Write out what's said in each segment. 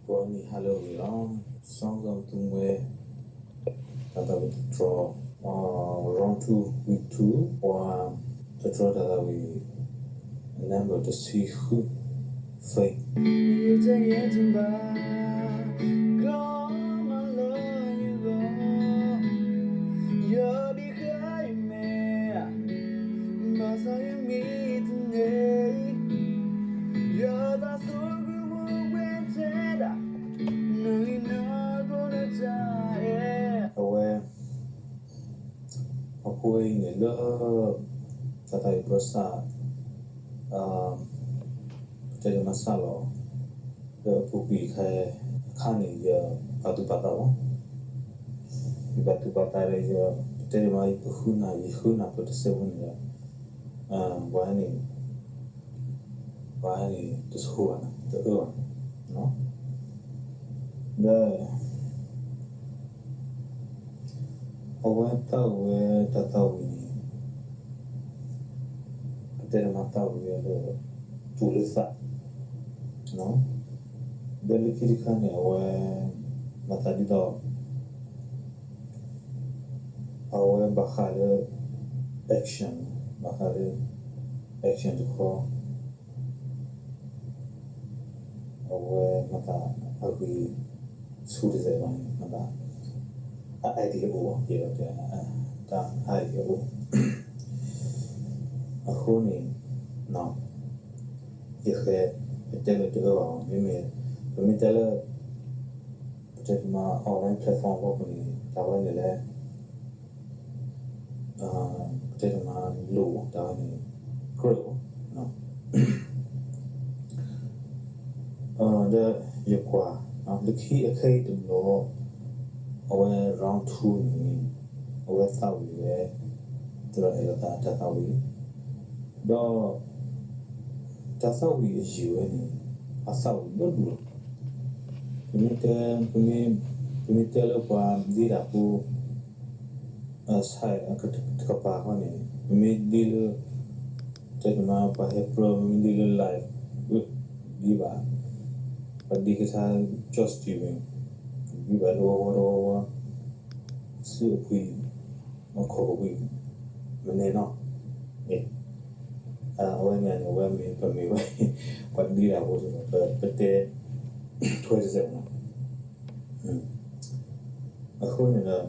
ဂီၤနံၤဟါလၢအဂ့ၤလီၤ. စီၤကီၢ်ပသူဝဲ တၢ်သးဝံၣ်တတြီ round two week two ပှၤတတြီတၢ်သးဝံၣ် number တဆံဃု faith အဝဲ အဖိအံၤန့ၣ်လၢ တၢ်သးဝံၣ်ပၢဆှၢ ပတဲတမၤဆှၢလီၤ လၢအပူၤကွံာ်အခါ အခါန့ၣ် ယပာ်သူၣ်ပာ်သးလီၤ. ယပာ်သူၣ်ပာ်သးဒီး ယပတဲတမၤ ယပဃုနၤ ယဃုနၤပတစဲးဖိန့ၣ်ဒီး ပှၤန့ၣ် ပှၤန့ၣ် တဆိဘၣ် တအၢဘၣ် ဒီး အဝဲသးဝံၣ်ဝဲတၢ်သးဝံၣ်န့ၣ် ပတဲတမၤသးဝံၣ်ဝဲဒီး တူၢ်လၢသး ဒီးလၢခံတခါန့ၣ် အဝဲ မၤသးဒ်သိး အဝဲဘၣ်ဃးလၢ action ဘၣ်ဃးလၢ action တခီ အဝဲမၤသးအဂ့ၤဆူတစဲးဘၣ်န့ၣ် မၤသး အ idea အိၣ် ယဲဒၣ်တဲ တၢ် idea အိၣ် အဃိန့ၣ် ယဃဲ ပတဲလၢတအၢဘၣ် မ့မ့ၢ် ပမ့ၢ်တဲလၢ ပတဲတမၤ online platform အဖီခိၣ်န့ၣ် တၢ်ဝဲန့ၣ်လဲၣ် ပတဲတမၤလိၣ် တၢ်ဝဲန့ၣ် ကြၢး ဒီးယကွၢ် လၢခံအခဲအံၤတဘျီ အဝဲ round two န့ၣ် အဝဲသးဝံၣ်ဝဲ သရၣ်အဲၣ်လိာ်သးတၢ်သးဝံၣ် ဒီး တၢ်သးဝံၣ်အယံာ်ဝဲန့ၣ် အသးဝံၣ်ဒိၣ်ဒိၣ်လီၤ. ပမ့ၢ်တဲ ပမ့ၢ်တဲလၢပှၤဒ့တၢ်ဖိ site တကပၤဃီန့ၣ် ပမ့ၢ်ဒ့လၢ တဲကမၤပှၤဟဲပြၢ ပမ့ၢ်ဒ့လၢ live ဒ်ဘၣ် ပှၤဒ့ကထါ George Stevens ဒ်ဘၣ်တဝီဝီတဝီဝီ စုအပှ့ၤ အခီၣ်ကပှ့ၤ မနဲနီၤ အဝဲန့ၣ်န့ၣ် အဝဲမ့ၢ်ပမ့ၢ်ဝဲ ပှၤဒ့တၢ်ဖိတလီၤ ပတဲ ထွဲတစဲးနီၤ အဃိန့ၣ်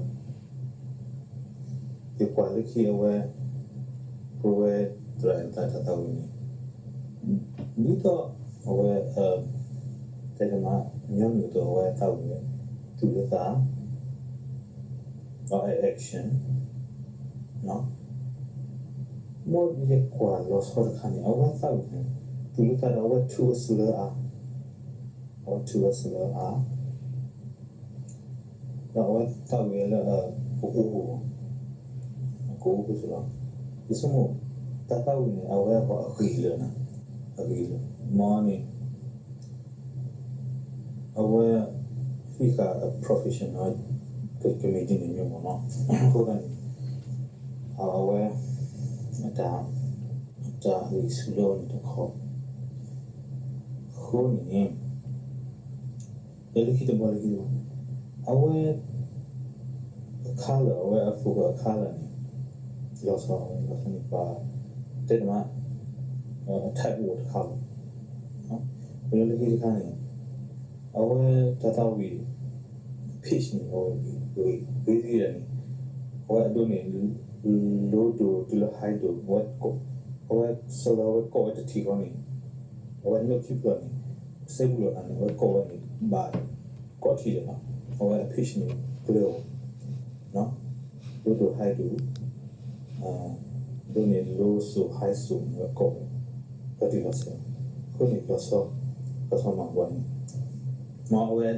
ဒီး ယကွၢ်လၢခံအဝဲ ပဝဲသရၣ်အဲၣ်လိာ်သးတၢ်သးဝံၣ်န့ၣ် ဒ်သိးအဝဲ တဲကမၤ ညီနုၢ်အသိးအဝဲသးဝံၣ်ဝဲ တူၢ်လၢသး ဒီး action မ်ယကွၢ်လီၤဆီတခါန့ၣ် အဝဲသးဝံၣ်န့ၣ် တူၢ်လၢသးဒီးအဝဲထူးဝဲစလၢအါ အဝဲထူးဝဲစလၢအါ ဒီးအဝဲသးဝံၣ်လၢ ကအိၣ် ကအိၣ်ကတၢၢ်လီၤ. ယဆိကမိၣ် တၢ်သးဝံၣ်န့ၣ် အဝဲဟီၣ်အဂ့ၤလၢာ်နီၤ အဂ့ၤလၢာ် မ်န့ၣ် အဝဲ ဟံးဃာ်အ professional ကမံးတံာ်န့ၣ်မ့ၢ်မ့ၢ်နီၤ အဃိသတးန့ၣ် အဝဲ အတၢ် အတၢ်ဂံၢ်ဆူၣ်လၢအီၤန့ၣ်တခီ အဃိန့ၣ် လၢခံတဘျီလၢခံတဘျီ အဝဲ အ color အဝဲအ focus အ color န့ၣ် လီၤဆီ လီၤဆီန့ၣ် ပှၤ တဲတမၤ အ type အိၣ်တခါလီၤ. ပလၢလၢခံတခါန့ၣ် အဝဲတၢ်သးဝံၣ် pitch န့ၣ် အဝဲဂ့ၤဂ့ၤဒ်န့ၣ် အဝဲအဒိန့ၣ် low ဒိၣ်တုၤလၢ high ဒိၣ် အဝဲ အဝဲစလၢအဝဲကိးဝဲတထံၣ်ဃီန့ၣ် အဝဲလၢခံဖျၢၣ်န့ၣ် စဲဘူးလိာ်သးန့ၣ် အဝဲကိးဝဲန့ၣ် ဘၣ်ကိးထံၣ်လၢာ်လီၤ. အဝဲအ pitch န့ၣ် ကျၢၤအီၤ low ဒိၣ် high ဒိၣ် ဒိၣ်န့ၣ် low စိၤ high စိၤန့ၣ် အဝဲကိးဝဲ လီၤတံၢ်လီၤဆဲး အဃိန့ၣ် လီၤဆီ လီၤဆီမၤပှၤန့ၣ် မ်အဝဲ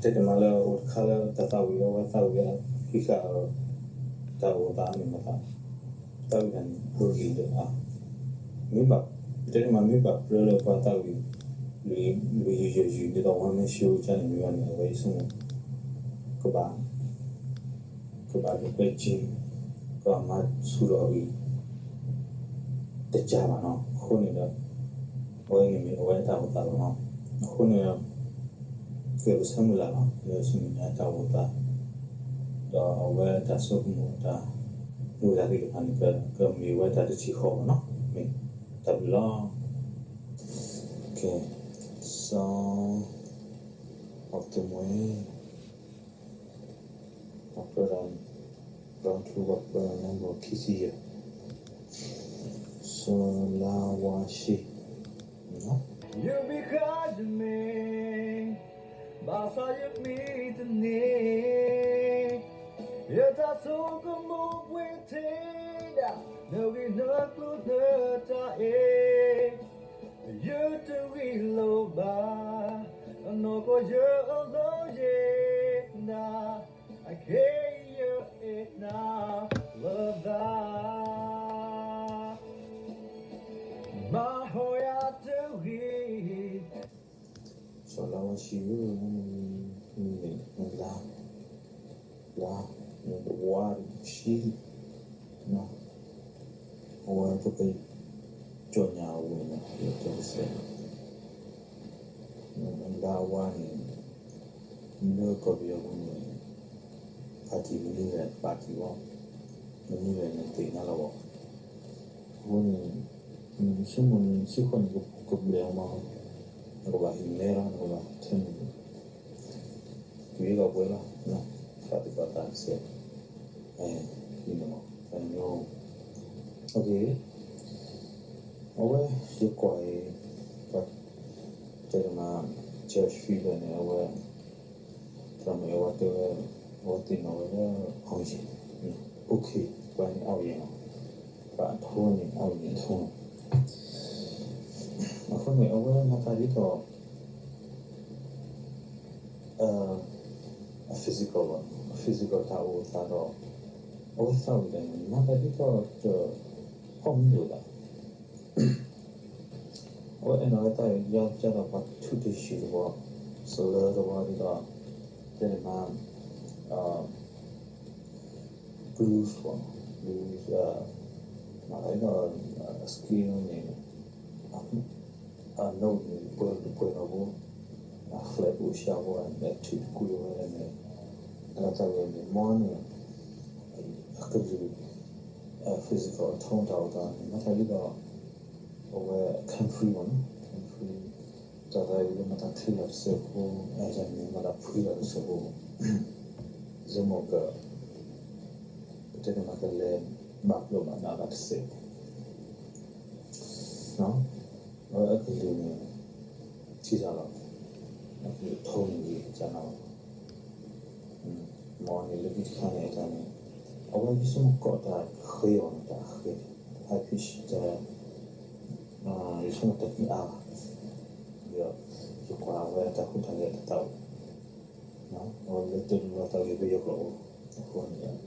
တဲတမၤလၢအိၣ်တခါလၢတၢ်သးဝံၣ် အဝဲသးဝံၣ် ဟံးဃာ် တၢ်အိၣ်သးန့ၣ်မၤသး သးဝံၣ်တၢ်န့ၣ် အဂ့ၤလၢာ်အါ မ့ၢ်ဘၣ် ပတဲတမၤ မ့ၢ်ဘၣ်ပြၢလၢပှၤသးဝံၣ် လွံၢ်ယံာ်ယဲၢ်ယံာ် ဒ်သိး one man show ကန့ၣ်မ့ၢ်ဘၣ်န့ၣ် အဝဲယဆိကမိၣ် ကဘၣ် ကဘၣ်ဒိးကွဲးက့ၤ ကဘၣ်မၤဆူၣ်ထီၣ်အဂ့ၢ် တကးဘၣ်နီၤ အဃိန့ၣ်ဒီး အဝဲန့ၣ်မ့ၢ်အဝဲတၢ်အိၣ်သးလီၤနီၤ အဃိန့ၣ်ဒီး ကဲ ပဆၢမုၢ်လၢ်လီၤ လၢဆူမဲာ်ညါတၢ်အိၣ်သး ဒီးအဝဲတၢ်ဆိကမိၣ်တၢ် မူဒါသ့ၣ်တဖၣ်န့ၣ် ကမ့ၢ်ဝဲတၢ်တထံၣ်ဃီမ့ၢ်နီၤ, မ့ၢ်တၢ်ဘျုးလီၤ. ကဲ စီၤအီသုးမွဲ ပှၤပၢတၢ် round two ပှၤပၢတၢ် number ခံဆံယဲၢ် စီၤလါဝါၡ့ ယမ့ၢ်ဃါယမ့ၢ် ဘၣ်ဆၣ်ယမ့ၢ်တန့ၢ် ယတၢ်ဆိကမိၣ်ပှ့ၤထဲဒၣ် နဂ့ၢ်နကျိၤနတၢ်အဲၣ် ယတဂ့ၤလိာ်ဘၣ် နီၢ်ကီၢ်ယအလီၢ်ယဲနၤ အခဲအံၤယအဲၣ်နၤလၢသး မၤဟီၣ်ယၤတဂ့ၤ စီၤလါဝါၡ့ဧၢ, မ့ၢ်နလါ, လါ, နဝါတဆံ, အဝဲပကကၠီၣ်ညါအဝဲန့ၣ် လၢတၢ်ကစဲး, နလါဝါန့ၣ် လၢကီၢ်ပယီၤပူၤန့ၣ် ပၣ်တံၣ်မနုၤလဲၣ်ပၣ်တံၣ်ဘၣ်, မနုၤလဲၣ်နသ့ၣ်ညါလီၤဘၣ်. အဃိန့ၣ် နဆိကမိၣ်နစုဃီန့ၣ် ကဘျဲးအီၤမး, နကဘၣ်ဟံးလဲလီၤ နကဘၣ်ထဲန့ၣ် က့ၤကီၢ်ပှဲၤလီၤ, သးသ့ၣ်ပှၤသးကစဲး, ဟံးန့ၢ်မး, တၢ်န့ၣ်လီၤ. အဝဲယကွၢ်အံၤ ပှၤတဲတမး Church Fever န့ၣ် အဝဲ တၢ်မ့ၢ်အဝဲတဲဝဲ အဝဲသ့ၣ်နီၣ်ဝဲလၢ အောင်ရင်, အိၣ်ခ့ ပှၤန့ၣ် အောင်ရင် လီၤ, ပှၤအထိန့ၣ် အောင်ရင် အထိလီၤ. အဃိန့ၣ် အဝဲမၤသးဒ်သိး အ physical လီၤ, အ physical တၢ်အိၣ်သးဒီး အဝဲသးဝံၣ်တၢ်န့ၣ် မၤသးဒ်သိး တ ဟီၣ်မံလိာ်သး အဝဲအဲၣ်ဒိးဝဲသးဝံၣ် ယါကၢ်ဒီးပှၤထူတယုၢ်တဝီ, စလၢတဝီဒ်သိး တဲန့ၣ်မး blues ပှၤ blues မၤသးဒ်သိး scale န့ၣ် အ note န့ၣ် ပှဲၤတပှဲၤဒီးဖိ, အ flat ပူၤရှါဖိ အထုးတကွံာ်ဝဲန့ၣ်, အဲၣ်ဒိးသးဝံၣ်န့ၣ် မ့ၢ်န့ၣ် အကလုၢ် physical အထိတၢ်အိၣ်သးန့ၣ် မၤသးဒ်သိး အဝဲ country မ့ၢ်နီၤ country တၢ်သးဝံၣ်လၢမၤသးချ့လီၤတစဲးဖိ, အတၢ်န့ၣ်မၤသးဖှံလီၤတစဲးဖိ, ယမိၢ်က ပတဲန့ၣ်မးကလဲၤဘၣ်ကျိၣ်ဘၣ်နးဘၣ်တစဲးဖိ အဝဲအကလုၢ်န့ၣ် ထံၣ်တၢ်လီၤ, အကလုၢ်ထိန့ၣ်ဂ့ၤကနၣ်လီၤ, မ်န့ၣ်လၢခံတခါန့ၣ်တၢ်န့ၣ် အဝဲယဆိကမိၣ်ကိးတၢ်ဃဲအီၤန့ၣ် တၢ်ဃဲ high pitch တၢ် ယဆိကမိၣ်တၢ်မ့ၢ်အါဘၣ်, ဒီးယကွၢ်အဝဲအတၢ်ဟူးတၢ်ဂဲၤတသးအိၣ်, အဝဲလၢတၢ်လူၤလီၤသးဂ့ၤပယီၤကျိာ်အိၣ်, အဃိန့ၣ်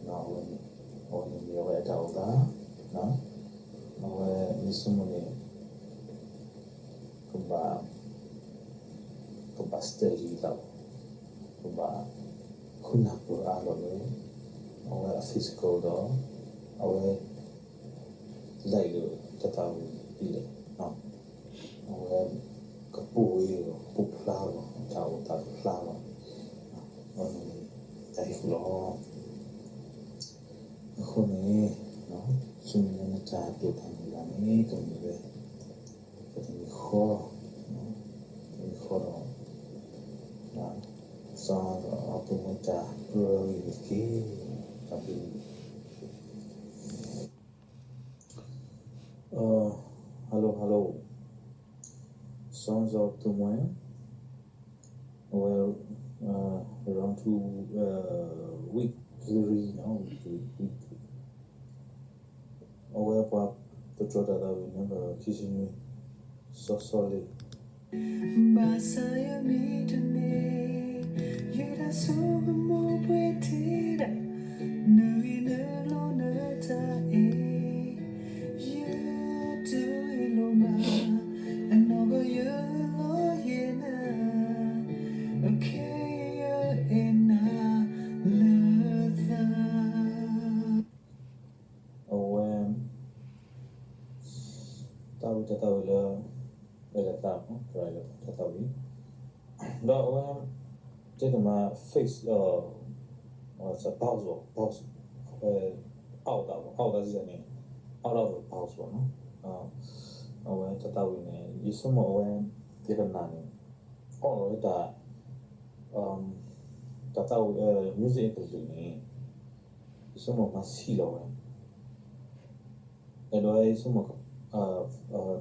အဝဲန့ၣ် အဝဲန့ၣ်မ့ၢ်အဝဲအတၢ်အိၣ်သး, အဝဲယဆိကမိၣ်န့ၣ် ကဘၣ် ကဘၣ် study သး, ကဘၣ်ဃုနၢ်ပၢၢ်အါထီၣ်လၢ အဝဲအ physical ဒီး အဝဲ သးလၢတၢ်သးဝံၣ်ဒ်လဲၣ်, အဝဲ ကပိာ်ဝဲလီၤ ကပိာ်ဖျါလီၤ တၢ်အိၣ်သးကဖျါလီၤ, အဝဲန့ၣ်တၢ်ဟ့ၣ်ကူၣ်လီၤ. အဃိန့ၣ် ဆူမဲာ်ညါနတၢ်တိာ်တၢ်မုၢ်လၢ်န့ၣ် ကမ့ၢ်ဝဲ ပတမံၤဃီ, တမံၤဃီဒီး စီၤအီသုးမွဲတၢ်ပြၢဝံၤန့ၣ်တက့ၢ်. တၢ်ဘျုး hello hello, စီၤအီသုးမွဲ အဝဲ round two, week three နီၤ, week three, week three, အဝဲပှၤပတြၢၤတၢ်သးဝံၣ် number ခံဆံနွံ, စီၤစီၤလ့ၣ် ဘၣ်ဆၣ်ယမ့ၢ်တန့ၢ် ယတၢ်ဆိကမိၣ်ပှဲၤထဲဒၣ် နဂ့ၢ်နကျိၤနတၢ်အဲၣ် ယတဂ့ၤလိာ်ဘၣ် အနီၢ်ကီၢ်ယလီၤယဲနၤ အခဲအံၤယအဲၣ်နၤလၢသး အဝဲ သးဝံၣ်တၢ်သးဝံၣ်လၢ အဲၣ်လၢသး သရၣ်အဲၣ်လၢသးတၢ်သးဝံၣ်, ဒီးအဝဲ တဲတမး fix အ box ဘၣ် box အဝဲ out သးဘၣ် out သးစံန့ၣ် out of the box ဘၣ်နီၤ. အဝဲတၢ်သးဝံၣ်န့ၣ် ယဆိကမိၣ်အဝဲ ယကနၣ်န့ၣ် အီၣ်လီၤဝဲတၢ် တၢ်သးဝံၣ် music အကလုာ်န့ၣ် ယဆိကမိၣ်မၤဆံးလီၤဝဲ အဲၣ်ဒိးယဆိကမိၣ်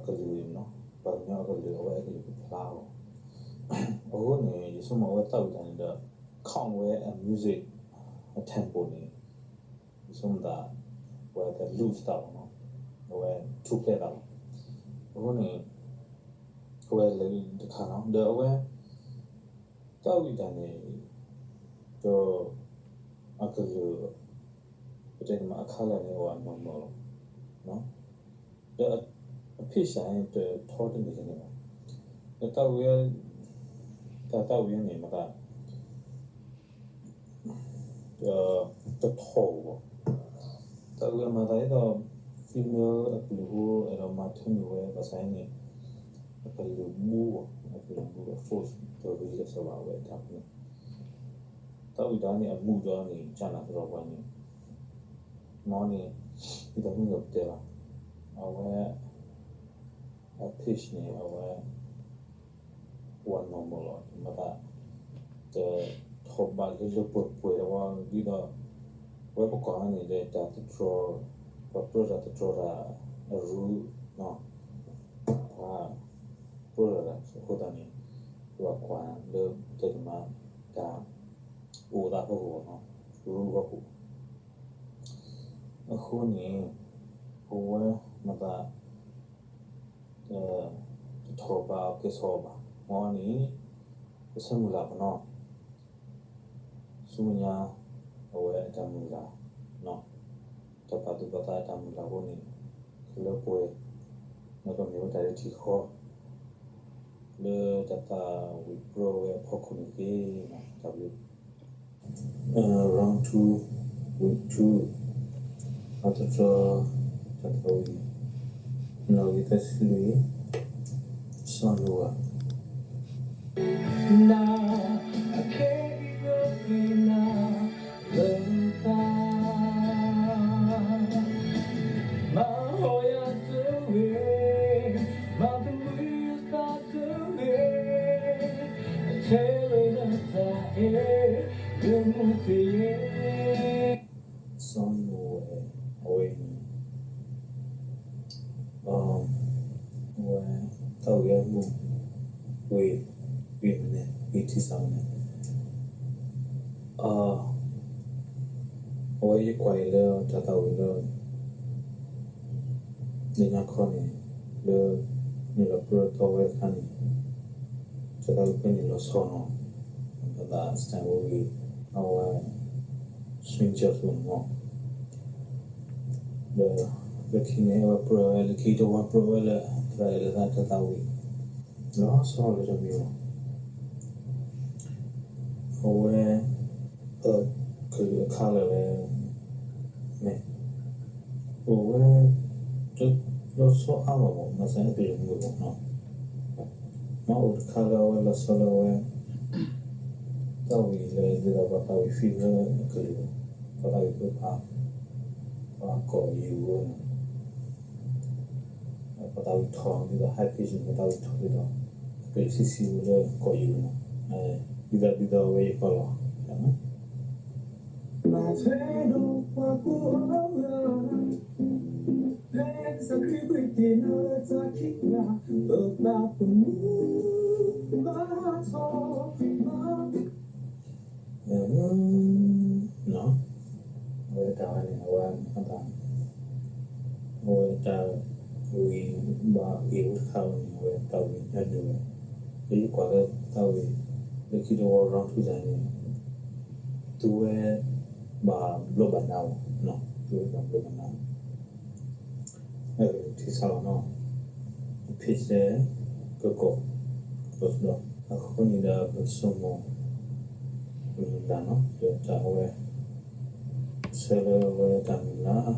ကလုာ်နီၤ ပှၤကညီအကလုာ် အဝဲအကလုာ်ကဖျါလီၤ. အဃိန့ၣ် ယဆိကမိၣ်အဝဲသးဝံၣ်တၢ်န့ၣ်ဒီး count ဝဲအ music အ tempo န့ၣ် ယဆိကမိၣ်သး အဝဲသး lose သးဘၣ်နီၤ အဝဲထူၣ်ဖျဲးသးဘၣ်. အဃိန့ၣ် အဝဲလဲၤတခါနီၤ ဒီးအဝဲ သးဝံၣ်တၢ်န့ၣ် ဒီး အကလုာ် ပတဲမးအခါလၢာ်န့ၣ် အဝဲ normal လီၤ. ဒီးအ pitch န့ၣ် တထီတန့ၢ်န့ၣ်ဘၣ်. ဒီးသးဝံၣ် တၢ်သးဝံၣ်န့ၣ်မတၤ တထီဘၣ်. သးဝံၣ်မၤသးဒ်သိး female အကလုာ်ဖိ အဲၣ်ဒိးမၤထၢနုာ်ဝဲ ဘၣ်ဆၣ်န့ၣ် အကလုာ်ဘူဘၣ် အကလုာ်ဘူ အ force တဂ့ၤကစီၣ်ဘၣ်ဝဲတၢ်န့ၣ် သးဝံၣ်တၢ်န့ၣ် အမူးဒီးန့ၣ် ကနၣ်သရီပှၤန့ၣ် မ်န့ၣ် ဒ်သိးမုၢ်ဂၤပတဲလီၤ အဝဲ အ pitch န့ၣ် အဝဲ ဝဲ normal လီၤ မ့ၢ်သး တထီဘၣ်လၢလၢပှဲၤပှဲၤလီၤ ဒ်သိး ဝဲပကွၢ်န့ၣ်ဒီး တၢ်သတြီၤ ပှၤပြၢတၢ်သတြီၤတၢ်အရူ ပှၤပြၢတၢ်အဃိသတးန့ၣ် ပှၤကွၢ်လၢတဲတမး တၢ်အိၣ်သးဖီခိၣ်နီၤ ရူဖီခိၣ် အဃိန့ၣ် ပဝဲမ့ၢ်သး တထီၣ်ဘၣ်အကဲၣ်ဆိးဘၣ် မ်န့ၣ် ပဆၢမုၢ်လၢ်ပနီၣ် ဆူမဲာ်ညါ အဝဲအတၢ်မုၢ်လၢ် တၢ်ပာ်သူၣ်ပာ်သးအတၢ်မုၢ်လၢ်အဃိန့ၣ် ကလၢပှဲၤ ဒီးကမ့ၢ်ဝဲတၢ်လၢထံကီၢ် လၢတၢ်သးဝံၣ်ပြၢဝဲအဖီခိၣ်န့ၣ်တက့ၢ်. တၢ်ဘျုး round two, week two, အတတြီ တၢ်သးဝံၣ် နီၣ်ဂံၢ်သၢဆံလွံၢ် စီၤနိအၤ နၤ အခဲအံၤယသ့ၣ်နၤလၢသး မၤဟီၣ်ယၤတဂ့ၤ, မၤသမုယသးတဂ့ၤ, ထဲလၢနတၢ်အဲၣ် လၢမူတယဲၢ် စီၤနိအၤ အဝဲအံၤန့ၣ် အဝဲ သးဝံၣ်အမူး ဝ့ၢ် ဝ့ၢ်မနုၤ ဝ့ၢ်ထံဆးမနုၤ အဝဲယကွၢ်အံၤလၢတၢ်သးဝံၣ်လၢ လၢညါခီန့ၣ် လၢ နုာ်လီၤပြၢသီဝဲတခါန့ၣ် တၢ်သးဝံၣ်ဖဲန့ၣ်လီၤဆီနီၤ ဘၣ်သး style ဝဲ အဝဲ swing jazz ဝဲန့ၣ်မး ဒီး လၢခံန့ၣ် အဝဲပြၢဝဲ လၢခံတဝီပြၢဝဲလၢ သရၣ်အဲၣ်လၢသးတၢ်သးဝံၣ် လီၤဆီလၢတမံၤလီၤ အဝဲ ကလုာ်အခါလၢာ်လၢ မ့ၢ် အိၣ်ဝဲ လီၤဆီအါမးမး မၤစၢၤအကလုာ်မုာ်မးနီၤ မ့ၢ်အိၣ်တခါလၢအဝဲလီၤဆီလၢအဝဲ သးဝံၣ်လၢဒ်သိးပှၤသးဝံၣ် female အကလုာ် ပှၤသးဝံၣ်ဖုဖး ပှၤကိးယူၤဝဲနီၤ ပှၤသးဝံၣ်ထီၣ်ဒ်သိး high pitch န့ၣ် ပှၤသးဝံၣ်ထီၣ်ဒ်သိး အကလုာ်ဆံးဆံးဝဲလၢကိးယူၤနီၤ ဒ်သိးဒ်သိးအဝဲယကီၢ်လီၤ မၤထွဲဒီးပှၤကူၣ်အီၤ ဖဲကစၢ်ခရံာ်ပှ့ၤက့ၤနၤလၢတၢ်ခံးကျါ ပသးသမူ ဘၣ်ထီၣ်မၤ နီၤ အဝဲတၢ်ဝဲန့ၣ် အဝဲမၤသး အဝဲတၢ်ဝံၤဘၣ်ဂ့ၤဝဲတခါဝဲန့ၣ် အဝဲသးဝံၣ်ညါဒုးဝဲ လၢယကွၢ်လၢသးဝံၣ် လၢခံတဝီ round two တၢ်န့ၣ် သူဝဲ ဘၣ်ဘျီဘၣ်နၤဝဲ သူဝဲဘၣ်ဘျီဘၣ်နၤ အကလုာ်ထံဆးလီၤနီၤ အ pitch လၢ ကကိး ကကိးဒီး အဃိန့ၣ်ဒီးပကဆိကမိၣ် မုၢ်လၢ်နီၤ ဒီးတၢ်အဝဲ ဆၢလၢအဝဲတၢ်မုၢ်လၢ်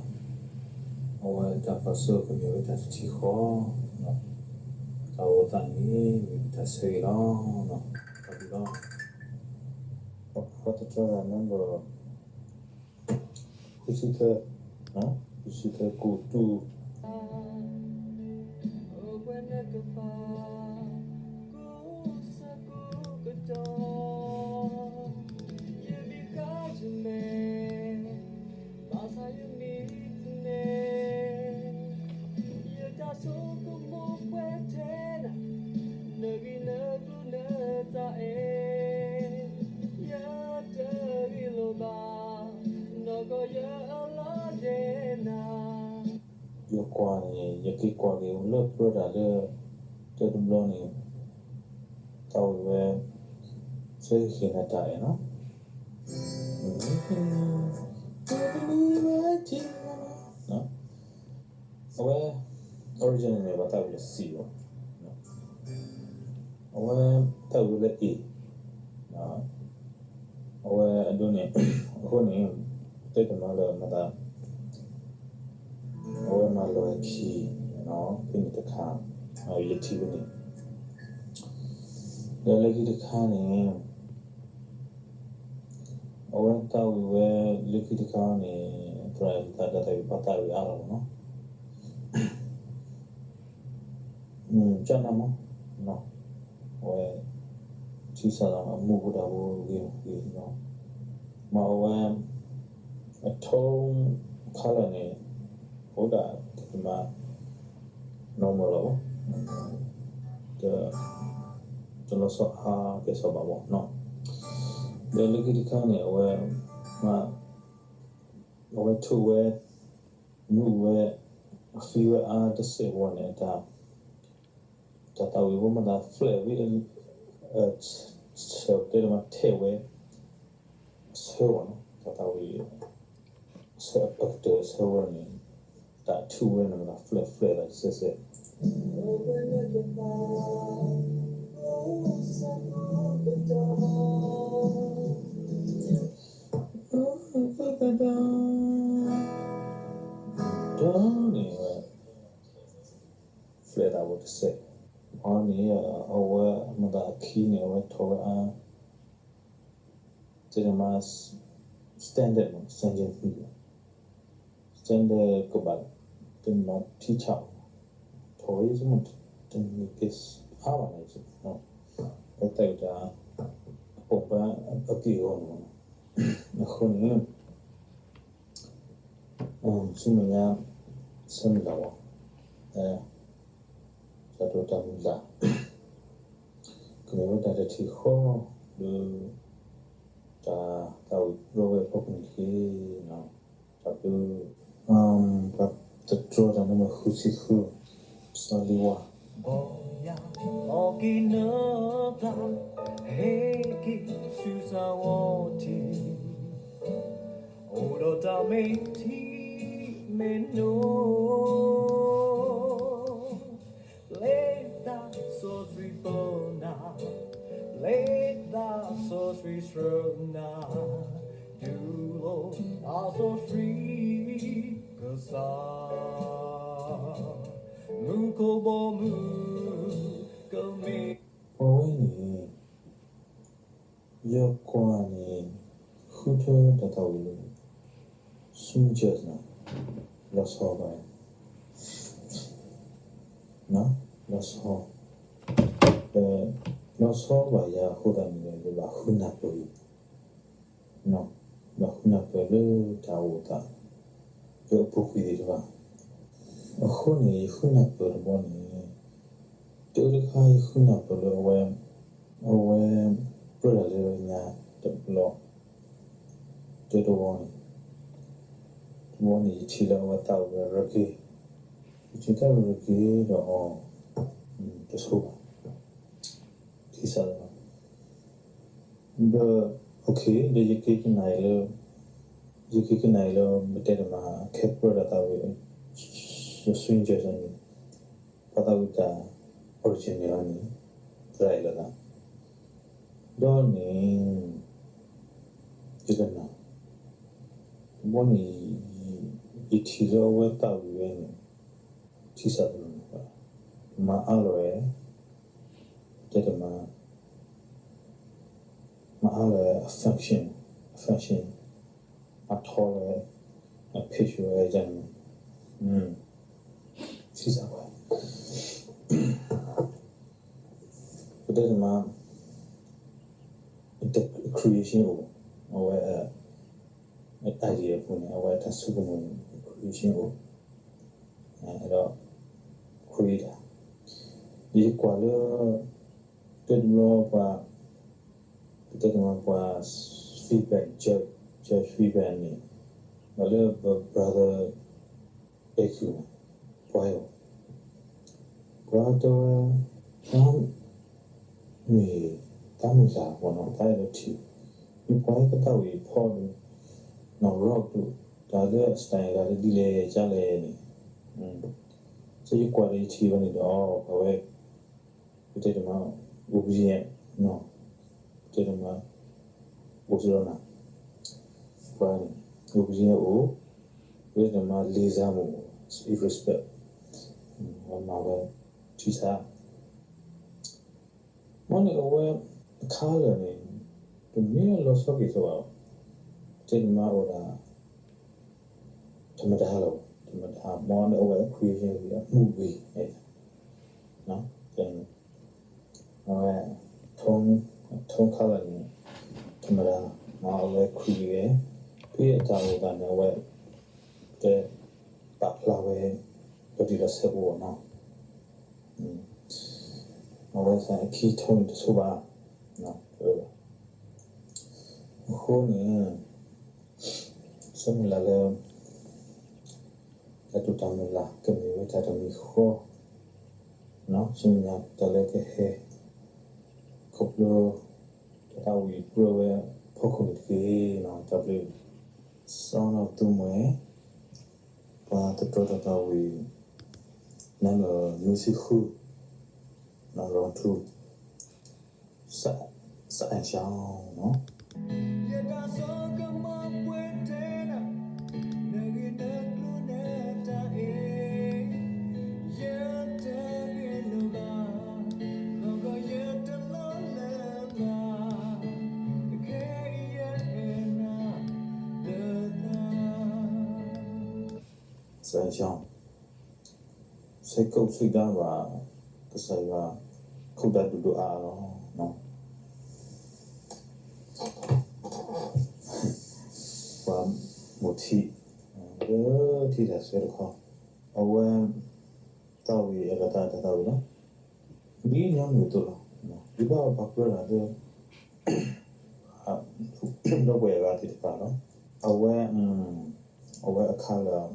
အဝဲတၢ်ပာ်စီကမ့ၢ်ဝဲတၢ်တထံၣ်ဃီ တၢ်အိၣ်သးန့ၣ် မ့ၢ်တၢ်ဆၢဂ့ၤလီၤနီၤ လီၤ, ပှၤတတြီတၢ် number ဃုဆံသၢ, ဃုဆံသၢ ကိၣ်တူၢ် အိၣ်ပှဲၤနကပၤ ကိးဆၢကိးကတီၢ် ယမ့ၢ်ဃါယမဲာ် ဘၣ်ဆၣ်ယမ့ၢ်သန့ၤ ယတၢ်ဆိကမိၣ်ပှဲၤထဲနၤ နဂံၢ်နကျိၤနတၢ်အဲၣ် ယတဂ့ၤလိာ်ဘၣ် နီၢ်ကီၢ်ယအလီၢ်ဒဲးနၤ ယကွၢ်န့ၣ် ယက့ၤကွၢ်က့ၤလၢပြၢတၢ်လၢ တၢ်တဘျီန့ၣ် သးဝံၣ်ဝဲ စ့ဟ့ၣ်နၤတၢ်အဲၣ်နီၤ အဝဲ original န့ၣ် ပှၤသးဝံၣ်လၢ C လီၤ. အဝဲသးဝံၣ်လၢ A အဝဲအဒိန့ၣ် အဃိန့ၣ် တဲတနီၤလၢမၤသး အဝဲမၤလီၤဝဲခံ ဖဲန့ၣ်တခါ ယထံၣ်ဖဲန့ၣ် ဒီးလၢခံတခါန့ၣ် အဝဲသးဝံၣ်ဝဲလၢခံတခါန့ၣ် သရၣ်သးဒီးသးဝံၣ်ပှၤသးဝံၣ်အါလီၤမးနီၤ ကနၣ်မး အဝဲ ထံစးလီၤ အမူပူၤတၢ်ဖိဂ့ၤဂ့ၤလီၤ မ့ၢ်အဝဲ အ tone color န့ၣ် အိၣ်ဒၣ်တမး normal လီၤဘၣ် တလီၤဆီအါကဲၤဆီဘၣ်ဘၣ်နီၤ ဒီးလၢခံတခါန့ၣ် အဝဲ အဝဲထိၣ်ဝဲ မုၢ်ဝဲ အ feel ဝဲအါတစဲးဝဲန့ၣ် တၢ်သးဝံၣ်ဖိမၤသး flat ဝံၤ ဆၢတဲတမးထဲးဝဲ အဆၢဝဲနီၤ တၢ်သးဝံၣ် အကတၢၢ်အဆၢဝဲန့ၣ် တၢ်ထူၣ်ဝဲန့ၣ်မၤသး flat flat သးတစဲးစဲး ဒီးန့ၣ်ဝဲ flat သးဝဲတစဲး အန့ၣ် အဝဲမၤသးအခံန့ၣ် အဝဲထီၣ်ဝဲအါ တဲတမး standard မး standard သံ standard ကဘၣ် တဲတမး ထံဆး ထီၣ်ဝဲယဆိကမိၣ် တနံၤက့ၤအါဘၣ်န့ၣ် ပသးဝံၣ်တၢ် အပိာ်ပှၤအက့ၢ်အဂီၤန့ၣ် အဃိန့ၣ် ဆူမဲာ်ညါ ဆၢမုၢ်လၢ်ဝဲ တၢ်တိာ်တၢ်မုၢ်လၢ် ကမ့ၢ်ဝဲတၢ်တထံၣ်ဃီ ဒီး တၢ်သးဝံၣ်ပျီဝဲအဖီခိၣ်န့ၣ်တက့ၢ်. တၢ်ဘျုး ပှၤတတြီတၢ်န့ၣ်မ့ၢ်ဃုဆံဃု စီၤလ့ဝါ ဘီယၤ လီၤက့ၤနသး ဟဲက့ၤဆူစၢ်ဝီၤထံး အိၣ်ဒီးတၢ်မဲာ်ထံမဲာ်နိ ပျဲသးစီဆှံပနၢ် ပျဲသးစီဆှံဆှၢနၤ ဒုးလိာ်အစီဆှံကစၢ် မူခိၣ်ဘီမုၢ်ကမ့ၢ် ပဝဲန့ၣ် ယကွၢ်န့ၣ် ဃုထၢတၢ်သးဝံၣ်လၢ swing jazz န့ၣ် လီၤဆီဘၣ်ယၤ လီၤဆီ လီၤဆီဘၣ်ယၤအဃိသတးန့ၣ် ယဘၣ်ဃုနၢ်ပၢၢ်အံၤ ဘၣ်ဃုနၢ်ပၢၢ်လၢတၢ်အိၣ်သး လၢအပူၤကွံာ်သ့ၣ်တဖၣ် အဃိန့ၣ် ယဃုနၢ်ပၢၢ်တဘျီန့ၣ် တၢ်တခါယဃုနၢ်ပၢၢ်လၢအဝဲ အဝဲ ပြၢတၢ်လၢညါတဘျီ တၢ်တဝီန့ၣ် တဘျီန့ၣ် ယထံၣ်လၢအဝဲသးဝံၣ် reggae ယထံၣ်သးဝံၣ် reggae ဒီးအီၤ တဆိဘၣ် ထံစးလီၤ ဒီး okay ဒီးယက့ၤကနၣ်အံၤလၢ ယက့ၤကနၣ်အံၤလၢ ပတဲတမး ခဲပြၢတၢ်သးဝံၣ် swing jazz န့ၣ် ပှၤသးဝံၣ်တၢ် original န့ၣ် သရၣ်အံၤလီၤသး ဒီးန့ၣ် ယကနၣ် တဘျီန့ၣ် ယထံၣ်လၢအဝဲသးဝံၣ်ဝဲန့ၣ် ထံစးတလီၤန့ၣ် မၤအါလီၤဝဲ တဲတမး အလၢ affection, affection အထီလၢ အ pitch ဝဲန့ၣ် ထံၣ်စးဝဲ ပတဲတမး creation အိၣ် အဝဲ idea အပူၤန့ၣ် အဝဲတၢ်ဆိကမိၣ်န့ၣ် creation အိၣ် အဲၣ်ဒိး create တၢ် ယကွၢ်လၢ တဘျီပှၤ ပတဲတမးပှၤ feedback, judge, judge feedback န့ၣ် ဘၣ်လၢ brother အဲၣ်ကူ ပှၤအံၤ ပှၤတဲဝဲ တၢ်မ့ၢ် တၢ်မ့ၢ်တၢ်ပီၤနီၤ တၢ်အဲၣ်ဒိးထံၣ် မ့ၢ်ပှၤဟဲကတၢ်ဝံၤဖီဒုး နီၤ rock ဒုး တၢ်လၢ style တၢ်လၢဒ်လဲၣ်ကလဲၣ်န့ၣ် ယကွၢ်ဒီးယထံၣ်ဝဲန့ၣ်ဒီး အဝဲ ပတဲတမး obedient နီၤ ပတဲတမး အိၣ်စ့ၢ်ကီးနၤ ပှၤန့ၣ် obedient အိၣ် ပတဲတမး လေးစားမှု respect ဝဲမၤဝဲ ထံၣ်စး မ်န့ၣ်အဝဲ အ color န့ၣ် တမ့ၢ်လီၤဆီက့ၤဆိဘၣ် ပတဲတမးအိၣ်ဒၣ် ထမတဟါလီၤ ထမတဟါ မ်န့ၣ်အဝဲ creation ဂ့ၤ အမူဂ့ၤ အဝဲ tone, tone color န့ၣ် ထမတဟါ မ်အဝဲ create ဝဲ ဖဲအတၢ်အိၣ်သးန့ၣ် အဝဲ တဲ ပာ်ဖျါဝဲ လီၤတံၢ်လီၤဆဲးဖိနီၤ အဝဲသ့ၣ်အခံ tone န့ၣ်တဆိဘၣ် အဃိန့ၣ် ဆၢမုၢ်လၢ်လၢ တၢ်တိာ်တၢ်မုၢ်လၢ် ကမ့ၢ်ဝဲတၢ်တမံၤဃီ ဆူမဲာ်ညါတၢ်လၢကဟဲ ခီဖျိ တၢ်သးဝံၣ်ပြၢဝဲဖီခိၣ်န့ၣ်တက့ၢ်နီၤ တၢ်ဘျုး စီၤနီၢ်သူမှဲ ပှၤသတြီတၢ်သးဝံၣ် နံပါတ် နွံဆံဃု နီၤ round two စအဲၣ်ရှောင်းနီၤ စအဲၣ်ရှောင်း ဆဲးကိးဆိၣ်ဒါဘၣ် ကစၢ်ယွၤ ခိၣ်ဒါဒိၣ်ဒိၣ်အါအါလီၤ. ပှၤမိၢ်ထံး လၢထံၣ်တၢ်ဆၢတခီ အဝဲ သးဝံၣ်အဂၤတၢ်တၢ်သးဝံၣ်လီၤ. ဒ်ညီနုၢ်အသိးလီၤ. ဒ်ဘၣ်ပှၤပြၢတၢ်လၢ ဒီပုၢ်ဝဲၢ်အဂၤသ့ၣ်တဖၣ်လီၤ. အဝဲ အဝဲအခါလၢာ်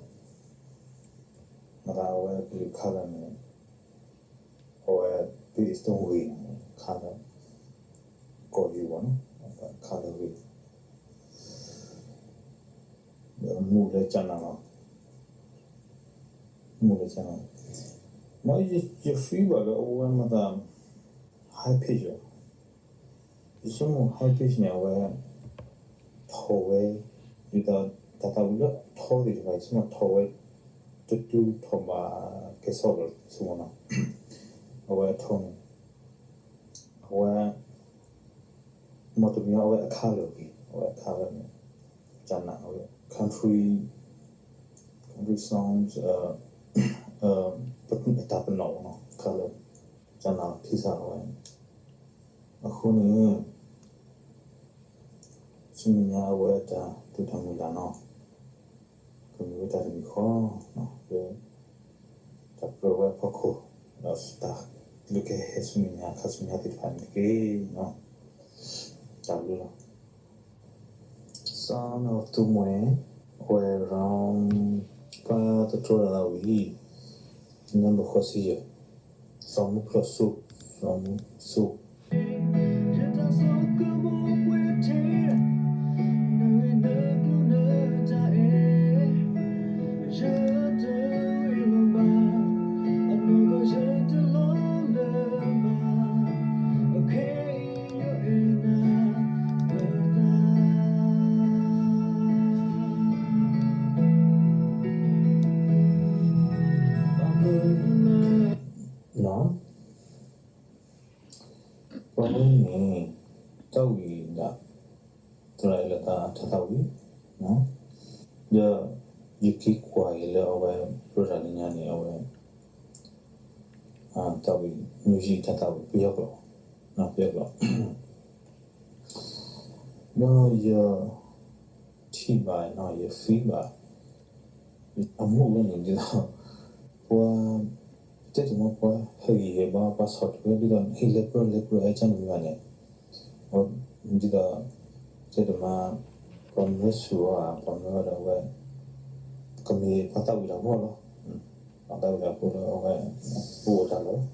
မတၤအဝဲကလုာ်ခါလၢာ်န့ၣ် အဝဲ based on ဂ့ၢ် ခါလၢာ် ကီၢ်ယူၤဘၣ်နီၤ ခါလၢာ်ဂ့ၢ် မူလၢကနၣ်လီၤ မူလၢကနၣ် မ့ၢ်ယ feel ဘၣ်လၢအဝဲမတၤ high pitch လီၤ. ယဆိကမိၣ် high pitch န့ၣ် အဝဲ ထီၣ်ဝဲ ဒ်သိး တၢ်သးဝံၣ်လၢအထီသ့ၣ်တဖၣ် ယဆိကမိၣ်ထီၣ်ဝဲ တတုၤထီၣ်ဘၣ်ကဲဆိးလီၤ ယဆိကမိၣ်နီၤ အဝဲအထီန့ၣ် အဝဲ မ်တမံၤအဝဲအခါလၢာ်ဂ့ၤ အဝဲအခါလၢာ်န့ၣ် ကနၣ်အဝဲ country, country songs တၢ်ပနီၣ်နီၤ အခါလၢာ် ကနၣ်ထံၣ်စးအဝဲ အဃိန့ၣ် ဆူမဲာ်ညါအဝဲတၢ်တိာ်တၢ်မုၢ်လၢ်နီၤ ကမ့ၢ်ဝဲတၢ်တမံၤဃီ လၢ တၢ်ပြၢဝဲအဖီခိၣ် ဒီးတၢ်လၢကဟဲဆူမဲာ်ညါခါဆူညါသ့ၣ်တဖၣ်န့ၣ်တက့ၢ်. တၢ်ဘျုးလီၤ. စီၤနီၢ်သူမှဲ အဝဲ round ပှၤသတြီတၢ်သးဝံၣ် နံပါတ် ဃိးဆံယဲၢ် စီၤမူဖျိးစိ စီၤမူစိ ပှၤဝဲန့ၣ် တၢ်ဝံၣ်ဒၣ် လၢတၢ်သးဝံၣ်, ဒီးယက့ၤကွၢ်အံၤလၢအဝဲပြၢတၢ်လၢညါန့ၣ် အဝဲ သးဝံၣ် music တၢ်သးဝံၣ်ပယီၤကျိာ်, ပယီၤကျိာ်, ဒီးယ ထံၣ်ဘၣ်နီၤ ယ feel ဘၣ် အမူးဝဲန့ၣ် ဒ်သိး ပှၤ တဲတမံၤ ပှၤဟဲဂံၢ်ဟဲဘါ ပှၤဆီၣ်ထွဲ ဒ်သိး ဟ့ၣ်လၢပျၢၤလၢပျၢၤ အဲၣ်ကၢ်နမံၤဘၣ်န့ၣ် ဒ်သိး တဲတမံၤ ပှၤမၢဆူၣ်အီၤ ပှၤမၢဒီးအဝဲ ကမ့ၢ်ပှၤသးဝံၣ်တၢ်ဖိလီၤ. ပှၤသးဝံၣ်တၢ်ဖိလၢအဝဲ ပအိၣ်တၢ်လီၤ.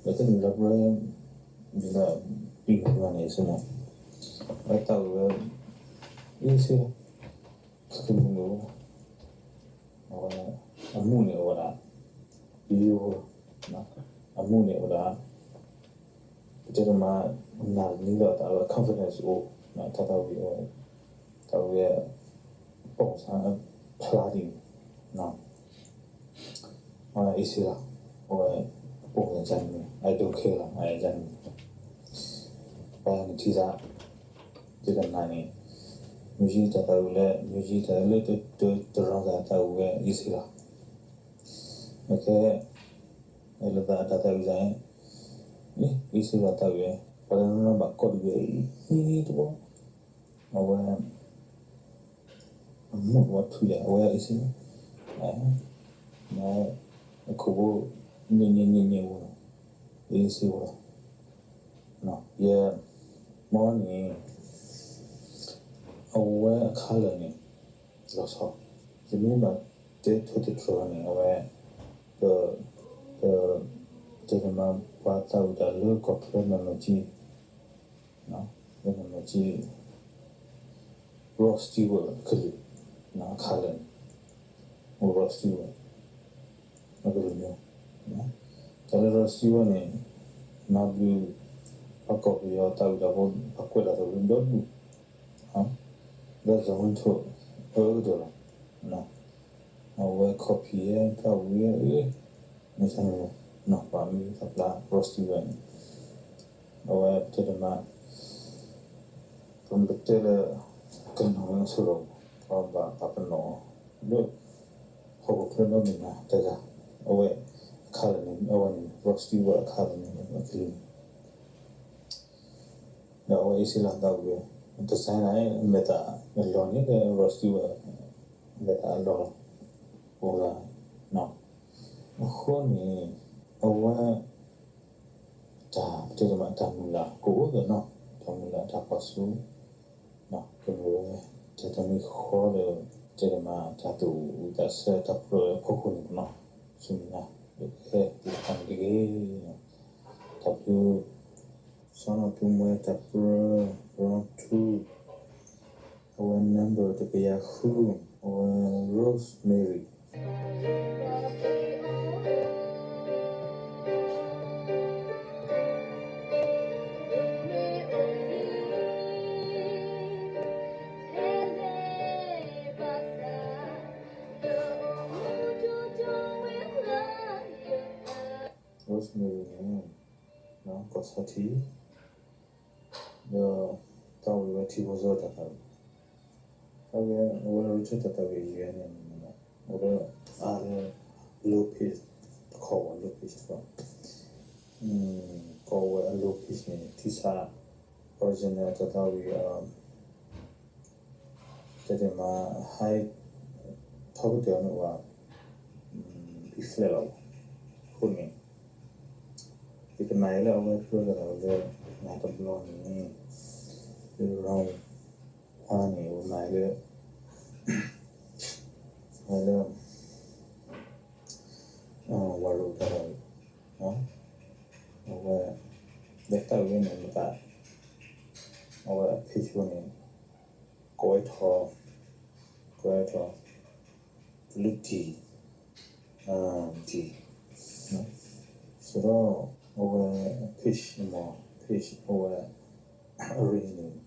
ဒီးတဲတမံၤလၢပျၢၤ ဒ်သိး ပံၤမံၤဘၣ်န့ၣ် ဆိမိၣ် အဝဲသးဝံၣ်ဝဲ အ့ၣ်စ့လီၤ ကမုာ်န့ၣ်အိၣ်ဝဲဒၣ်, အဝဲ အမူးန့ၣ်အိၣ်ဝဲဒၣ်, ယိယိဖိလီၤ, အမူးန့ၣ်အိၣ်ဝဲဒၣ်, ပတဲတမံၤ နၤနံၤဒီးတၢ်လၢ confidence အိၣ်, တၢ်သးဝံၣ်အဝဲ သးဝံၣ် ပိာ်စၢ် ဖျါဒ်န့ၣ် အဝဲအ့ၣ်စ့လီၤ, အဝဲ ပိာ်စၢ်ကၢ်န့ၣ် I don't care လီၤ အဲၣ်ကၢ်န့ၣ် ပှၤန့ၣ်ထံၣ်သး ဒ်သိးနၤန့ၣ် music တၢ်သးဝံၣ်လၢ music တၢ်လၢ တရီတၢ်သးဝံၣ်ဝဲအ့ၣ်စ့လီၤ, အခဲ လၢသးတၢ်သးဝံၣ်သးန့ၣ် အ့ၣ်စ့လီၤသးဝံၣ်ဝဲ ပှၤလၢနီၢ်နီၢ်ဘၣ်ကိးတဂ့ၤအံၤတဘီ အဝဲ အမူးတဘီထူယၤ အဝဲအ့ၣ်စ့လီၤ, မ့ၢ် အခိၣ်ဖိ န့ၣ်န့ၣ်န့ၣ်န့ၣ်ဝဲလီၤ, အ့ၣ်စ့ဝဲလီၤ, ယ မ့ၢ်န့ၣ် အဝဲအခါလၢာ်န့ၣ် လီၤဆီ, ယမ့ၢ်ဘၣ်တဲထိၣ်သတြီၤန့ၣ် အဝဲ ပ ပ တဲတမံၤ ပှၤသးဝံၣ်တၢ်လၢကီၢ်ချၢ နာမည်ကြီး လၢနာမည်ကြီး Rod Stewart အကလုၢ်, အခါလၢာ်န့ၣ် Rod Stewart အကလုၢ်န့ၣ်, တၢ်လၢ Rod Stewart န့ၣ် မၤဘျုး ပှၤကီၢ်ပယီၤသးဝံၣ်တၢ်ဖိ ပှၤကွဲးတၢ်သးဝံၣ်ဒီဒူၣ် ဒီး ဇော်ဝင်းထွဋ် အၢကတၢၢ်လီၤ, အဝဲ copy သးဝံၣ် မ့ၢ်ဆါန့ၣ် ပှၤမံၤသးပျၢ် Rod Stewart န့ၣ် အဝဲပတဲတမံၤ ပမ့ၢ်ပတဲလၢ ကနီၤလၢအဆိဒီး ပှၤဘၣ်ပာ်ပနီၣ်အီၤ လၢ ဟီၣ်ခိၣ်ချၢဒီဘ့ၣ်ညါတဂၤ အဝဲ အခါလၢာ်န့ၣ် အဝဲန့ၣ် Rod Stewart အခါလၢာ်န့ၣ် အကလုၢ်န့ၣ် ဒီးအဝဲအ့ၣ်စ့လီၤသးဝံၣ်ဝဲ design န့ၣ် အမဲာ်သၣ်အလီၢ်န့ၣ် လၢ Rod Stewart အမဲာ်သၣ်အလီၢ်လီၤ, အိၣ်လၢ အဃိန့ၣ် အဝဲ တၢ်ပတဲတမံၤ တၢ်မုၢ်လၢ်ကအိၣ်ဒီးနီၤ တၢ်မုၢ်လၢ်တၢ်ကွၢ်စိ ကမ့ၢ်ဝဲ တၢ်တမံၤဃီဒီး ပတဲတမံၤ တၢ်သူၣ်ဝံၣ်သးဆၢ တၢ်ပြၢအဖီခိၣ်န့ၣ်နီၤ ဆူမဲာ်ညါ ဒီးကဟဲသ့ၣ်တဖၣ်န့ၣ်တက့ၢ်. တၢ်ဘျုး စီၤနီၢ်သူမှဲ တၢ်ပြၢ round two အဝဲ number တကယၤဃု အဝဲ Rosemary. အဝဲန့ၣ် ကီၢ်ဆီထံ ဒီး သးဝံၣ်ဝဲထံဖိကီၢ်ဖိတၢ်သးဝံၣ် အဝဲ အဝဲ Richard တၢ်သးဝံၣ်ယဲၢ်န့ၣ် အဝဲ အါလၢ low pitch တခီ low pitch တခီ ကိးဝဲအ low pitch န့ၣ် ထံဆး original တၢ်သးဝံၣ် တဲတမံၤ high ထီကတၢၢ်န့ၣ်ဝဲ B flat လီၤ. အဃိန့ၣ် ယကမၤအီၤလၢအဝဲပြၢတၢ်သးဝံၣ်လၢ နၤတဘျီန့ၣ် လၢ round one န့ၣ် အဝဲမၤအီၤလၢ အဝဲလၢ ဝၤရိၤတၢ်သးဝံၣ် အဝဲ လၢသးဝံၣ်န့ၣ် မတၤ အဝဲအ pitch န့ၣ် ကိးဝဲထီ ကိးဝဲထီ တလၢတံၢ် တံၢ် ဆိုတော့ အဝဲ pitch မ့ၢ် pitch အဝဲ အ range န့ၣ်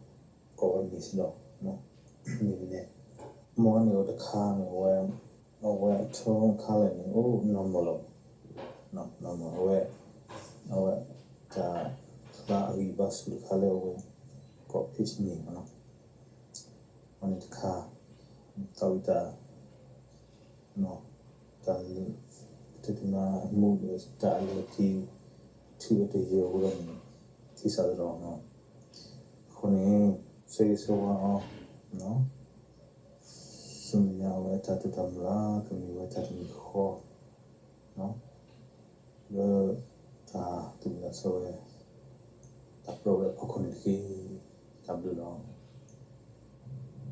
ကိးဝဲ miss လီၤ မ့ၢ်န့ၣ် မ့ၢ်န့ၣ် အဝဲတခါန့ၣ် အဝဲ အဝဲအ tone အခါလၢာ်န့ၣ် အိၣ် normal လီၤ normal အဝဲ အဝဲ တၢ်ဖျါအဂံၢ်ဘါဆူၣ်တခါလၢအဝဲ ကိး pitch န့ၣ်မ့ၢ်နီၤ န့ၣ်တခါ, သးဝံၣ်တၢ်, တၢ်လၢ, ပတဲတမးအမူးဒီးတၢ်အလၢက့ၤ, ထုးအတယၢၤဝဲဒၣ်န့ၣ်, ထံစးတရီနီၤ, အဃိန့ၣ်, ဆၢဂ့ၤဆၢဝါအီၤ, ဆူမဲာ်ညါအဝဲတၢ်တိာ်တၢ်မုၢ်လၢ် ကမ့ၢ်ဝဲတၢ်တမံၤဃီ လၢတၢ်သူၣ်ဝံၣ်သးဆၢဝဲ, တၢ်ပျီဝဲအဖီခိၣ်န့ၣ်တက့ၢ်. တၢ်ဘျုးလီၤ.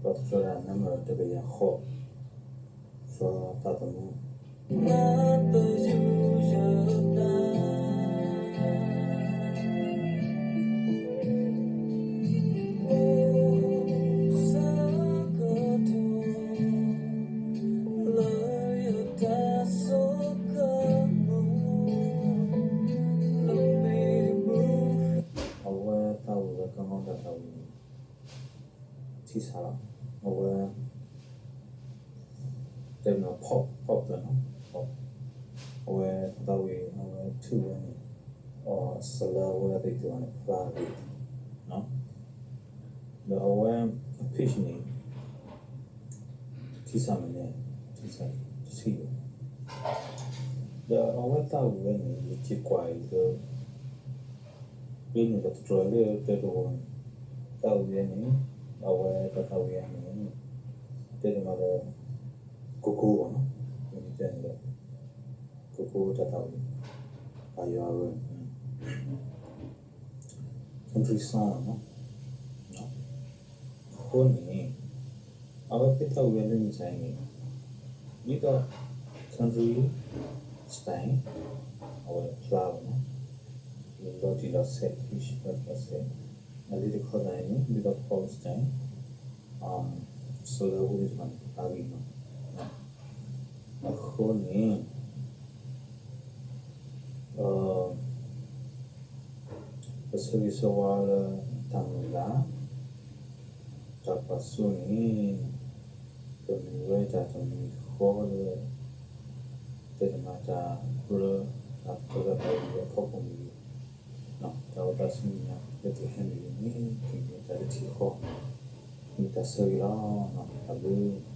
ဒီးတကြၢးဒၣ်နံၣ်မၢၢ်တကယၤဃီ, စီၤသးသမူ အဝဲသးဝံၣ်ဝဲကီးကီးတၢ်သးဝံၣ်န့ၣ်, ထံဆးလီၤ, အဝဲ တဲမ့ၢ် pop, pop နီၤ, pop, အဝဲတၢ်သးဝံၣ် အဝဲထုးဝဲန့ၣ်, အီၤစလၢဝဲဒၣ်သ့ၣ်တဖၣ်န့ၣ် ဖျါဂ့ၤ, ဒီးအဝဲအ page န့ၣ် ထံဆးမ့ၢ်န့ၣ်, ထံဆးတထံၣ်ဘၣ်, ဒီးအဝဲသးဝံၣ်ဝဲန့ၣ် ယက့ၤကွၢ်အံၤလၢ လၢန့ၣ်ဒီးတတြီၤလၢတၢတဂီၤန့ၣ်, သးဝံၣ်ဝဲန့ၣ်, အဝဲတၢ်သးဝံၣ်အံၤန့ၣ်, တဲတမးလၢ ကိကိဂီၤနီၤ, မ့ၢ်တဲန့ၣ်ဒီး ကိကိတၢ်သးဝံၣ်, ပယီၤအဂၤန့ၣ် country song နီၤ, အဃိန့ၣ် အဝဲသ့ၣ်သးဝံၣ်ဝဲလၢမုၢ်ဆါအံၤန့ၣ်, ဒ်သိး country style အဝဲဖျါလီၤနီၤ, လီၤတံၢ်လီၤဆဲး, လီၤတံၢ်လီၤဆဲး, အလံတခီသးအံၤန့ၣ် ဒ်သိး pop style စလၢဝဲသ့ၣ်တဖၣ်န့ၣ် ဖျါဂ့ၤနီၤ, အဃိန့ၣ် ပဆၢဂ့ၤဆၢဝါလၢတၢ်မုၢ်လၢ်, တၢ်ကွၢ်စိန့ၣ်, ကမ့ၢ်ဝဲတၢ်တမံၤဃီလၢ တဲတမးတၢ်ကြၢး, တၢ်ကြၢးတၢ်သးဝံၣ်လၢအဖီခိၣ်မ့ၢ်ဂ့ၤ, တၢ်အိၣ်သးဆူမဲာ်ညါလၢကဟဲမ့ၢ်ဂ့ၤန့ၣ် ကမ့ၢ်တၢ်တထံၣ်ဃီ, မ့ၢ်တၢ်ဆၢဂ့ၤလီၤ. တၢ်ဘျုး,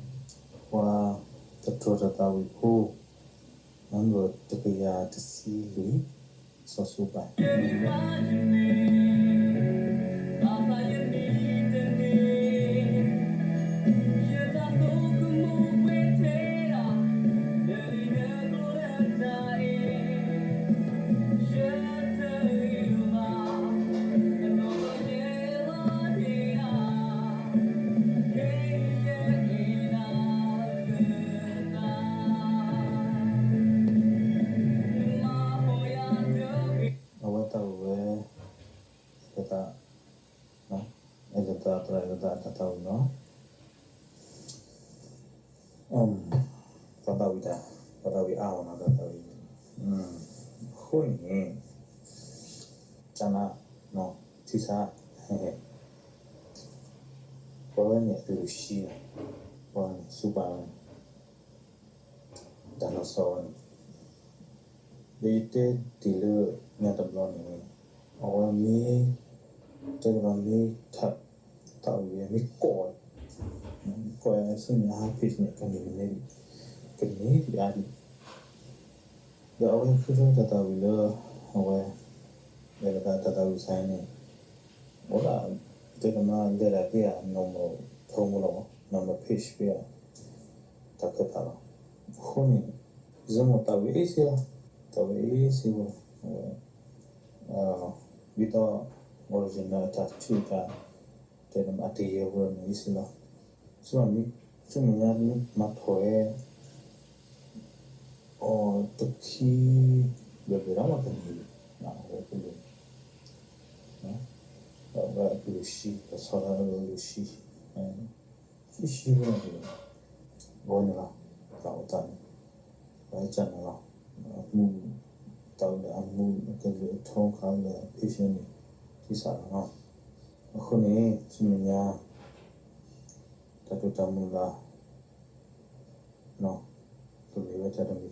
ပှၤတတြီၤတၢ်သးဝံၣ်ဖိ နံၣ်မၢၢ်တကယၤတဆံလွံၢ်, စီၤစူးပၤ အဝဲသးဝံၣ်ဝဲ, အဲၣ်လိာ်သး, အဲၣ်လိာ်သးသရၣ်အဲၣ်လိာ်သးတၢ်သးဝံၣ်နီၤ, ပှၤသးဝံၣ်တၢ်, ပှၤသးဝံၣ်အါမးနီၤ တၢ်သးဝံၣ်, အဃိန့ၣ်, ကနၣ်, ထံဆး, ပှၤဝဲန့ၣ်အကလုၢ်ဆှံ, ပှၤန့ၣ်စူးပၤဝဲန့ၣ် တၢ်လီၤဆီဝဲန့ၣ်, ဒီးယတဲတ့ၢ်လၢညါတဘျီန့ၣ်, အဝဲမ့ၢ်, တဲတဘျီမ့ၢ်, သးဝံၣ်ဝဲမ့ၢ်ကိး, မ့ၢ်ကိးဆူမဲာ်ညါ page န့ၣ် ကန့ၢ်, ကန့ၢ်ဒံးအါဒံး, ဒီးအဝဲဃုထၢတၢ်သးဝံၣ်လၢ, အဝဲ, အဲၣ်လိာ်သးတၢ်သးဝံၣ်ဆါန့ၣ်, အိၣ်ဒၣ်, တဲတမးလဲၤဒၣ်က့ၤဧါ နီၢ်မၢဖိမူလီၤ, နီၢ်မၢ page ဖဲဧါ, တၢ်ခၢၣ်သးလီၤ, အဃိန့ၣ်, ယဆိကမိၣ်သးဝံၣ်အ့ၣ်စ့လီၤ, သးဝံၣ်အ့ၣ်စ့ဝဲ, အဝဲ, ဒ်သိး, original အတၢ်ထုးတၢ်, တဲတမးအတယၢၤဝဲန့ၣ်အ့ၣ်စ့လီၤ, ဆိကမိၣ်မ့ၢ်, ဆိကမိၣ်ညါမ့ၢ်မၤထီၣ်ဝဲ အီၤတခံ, ဘျီဘျီဒီးမၤကန့ၢ်, အဝဲကလုၢ်, အဝဲကလုၢ်ဆှံ ပဆီၣ်လၢအကလုၢ်ဆှံ, ဆှံဆှံဝဲန့ၣ်, အဝဲန့ၣ်လီၤ, တၢ်အိၣ်သးန့ၣ်, ပှၤဟဲကနၣ်လီၤ, အမူး, တၢ်အိၣ်ဒီးအမူးကလုၢ်အထီခါလၢ page န့ၣ်, ထံဆးလီၤနီၤ, အဃိန့ၣ် ဆူမဲာ်ညါ တၢ်တိာ်တၢ်မုၢ်လၢ် ကမ့ၢ်ဝဲတၢ်တမံၤဃီ,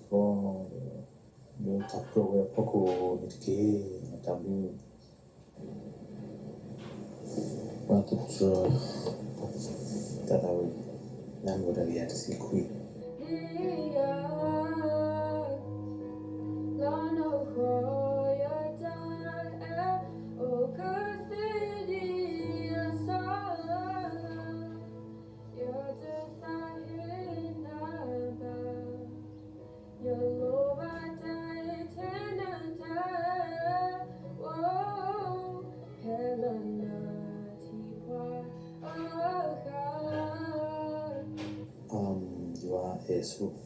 လၢတၢ်ကြၢးဝဲအဖီခိၣ်န့ၣ်တက့ၢ်. တၢ်ဘျုး, ပှၤတတြၢၤ တၢ်သးဝံၣ် နၢ်မုၢ်တကယၤတဆံခွံ ယွၤအဲၣ်ဆိး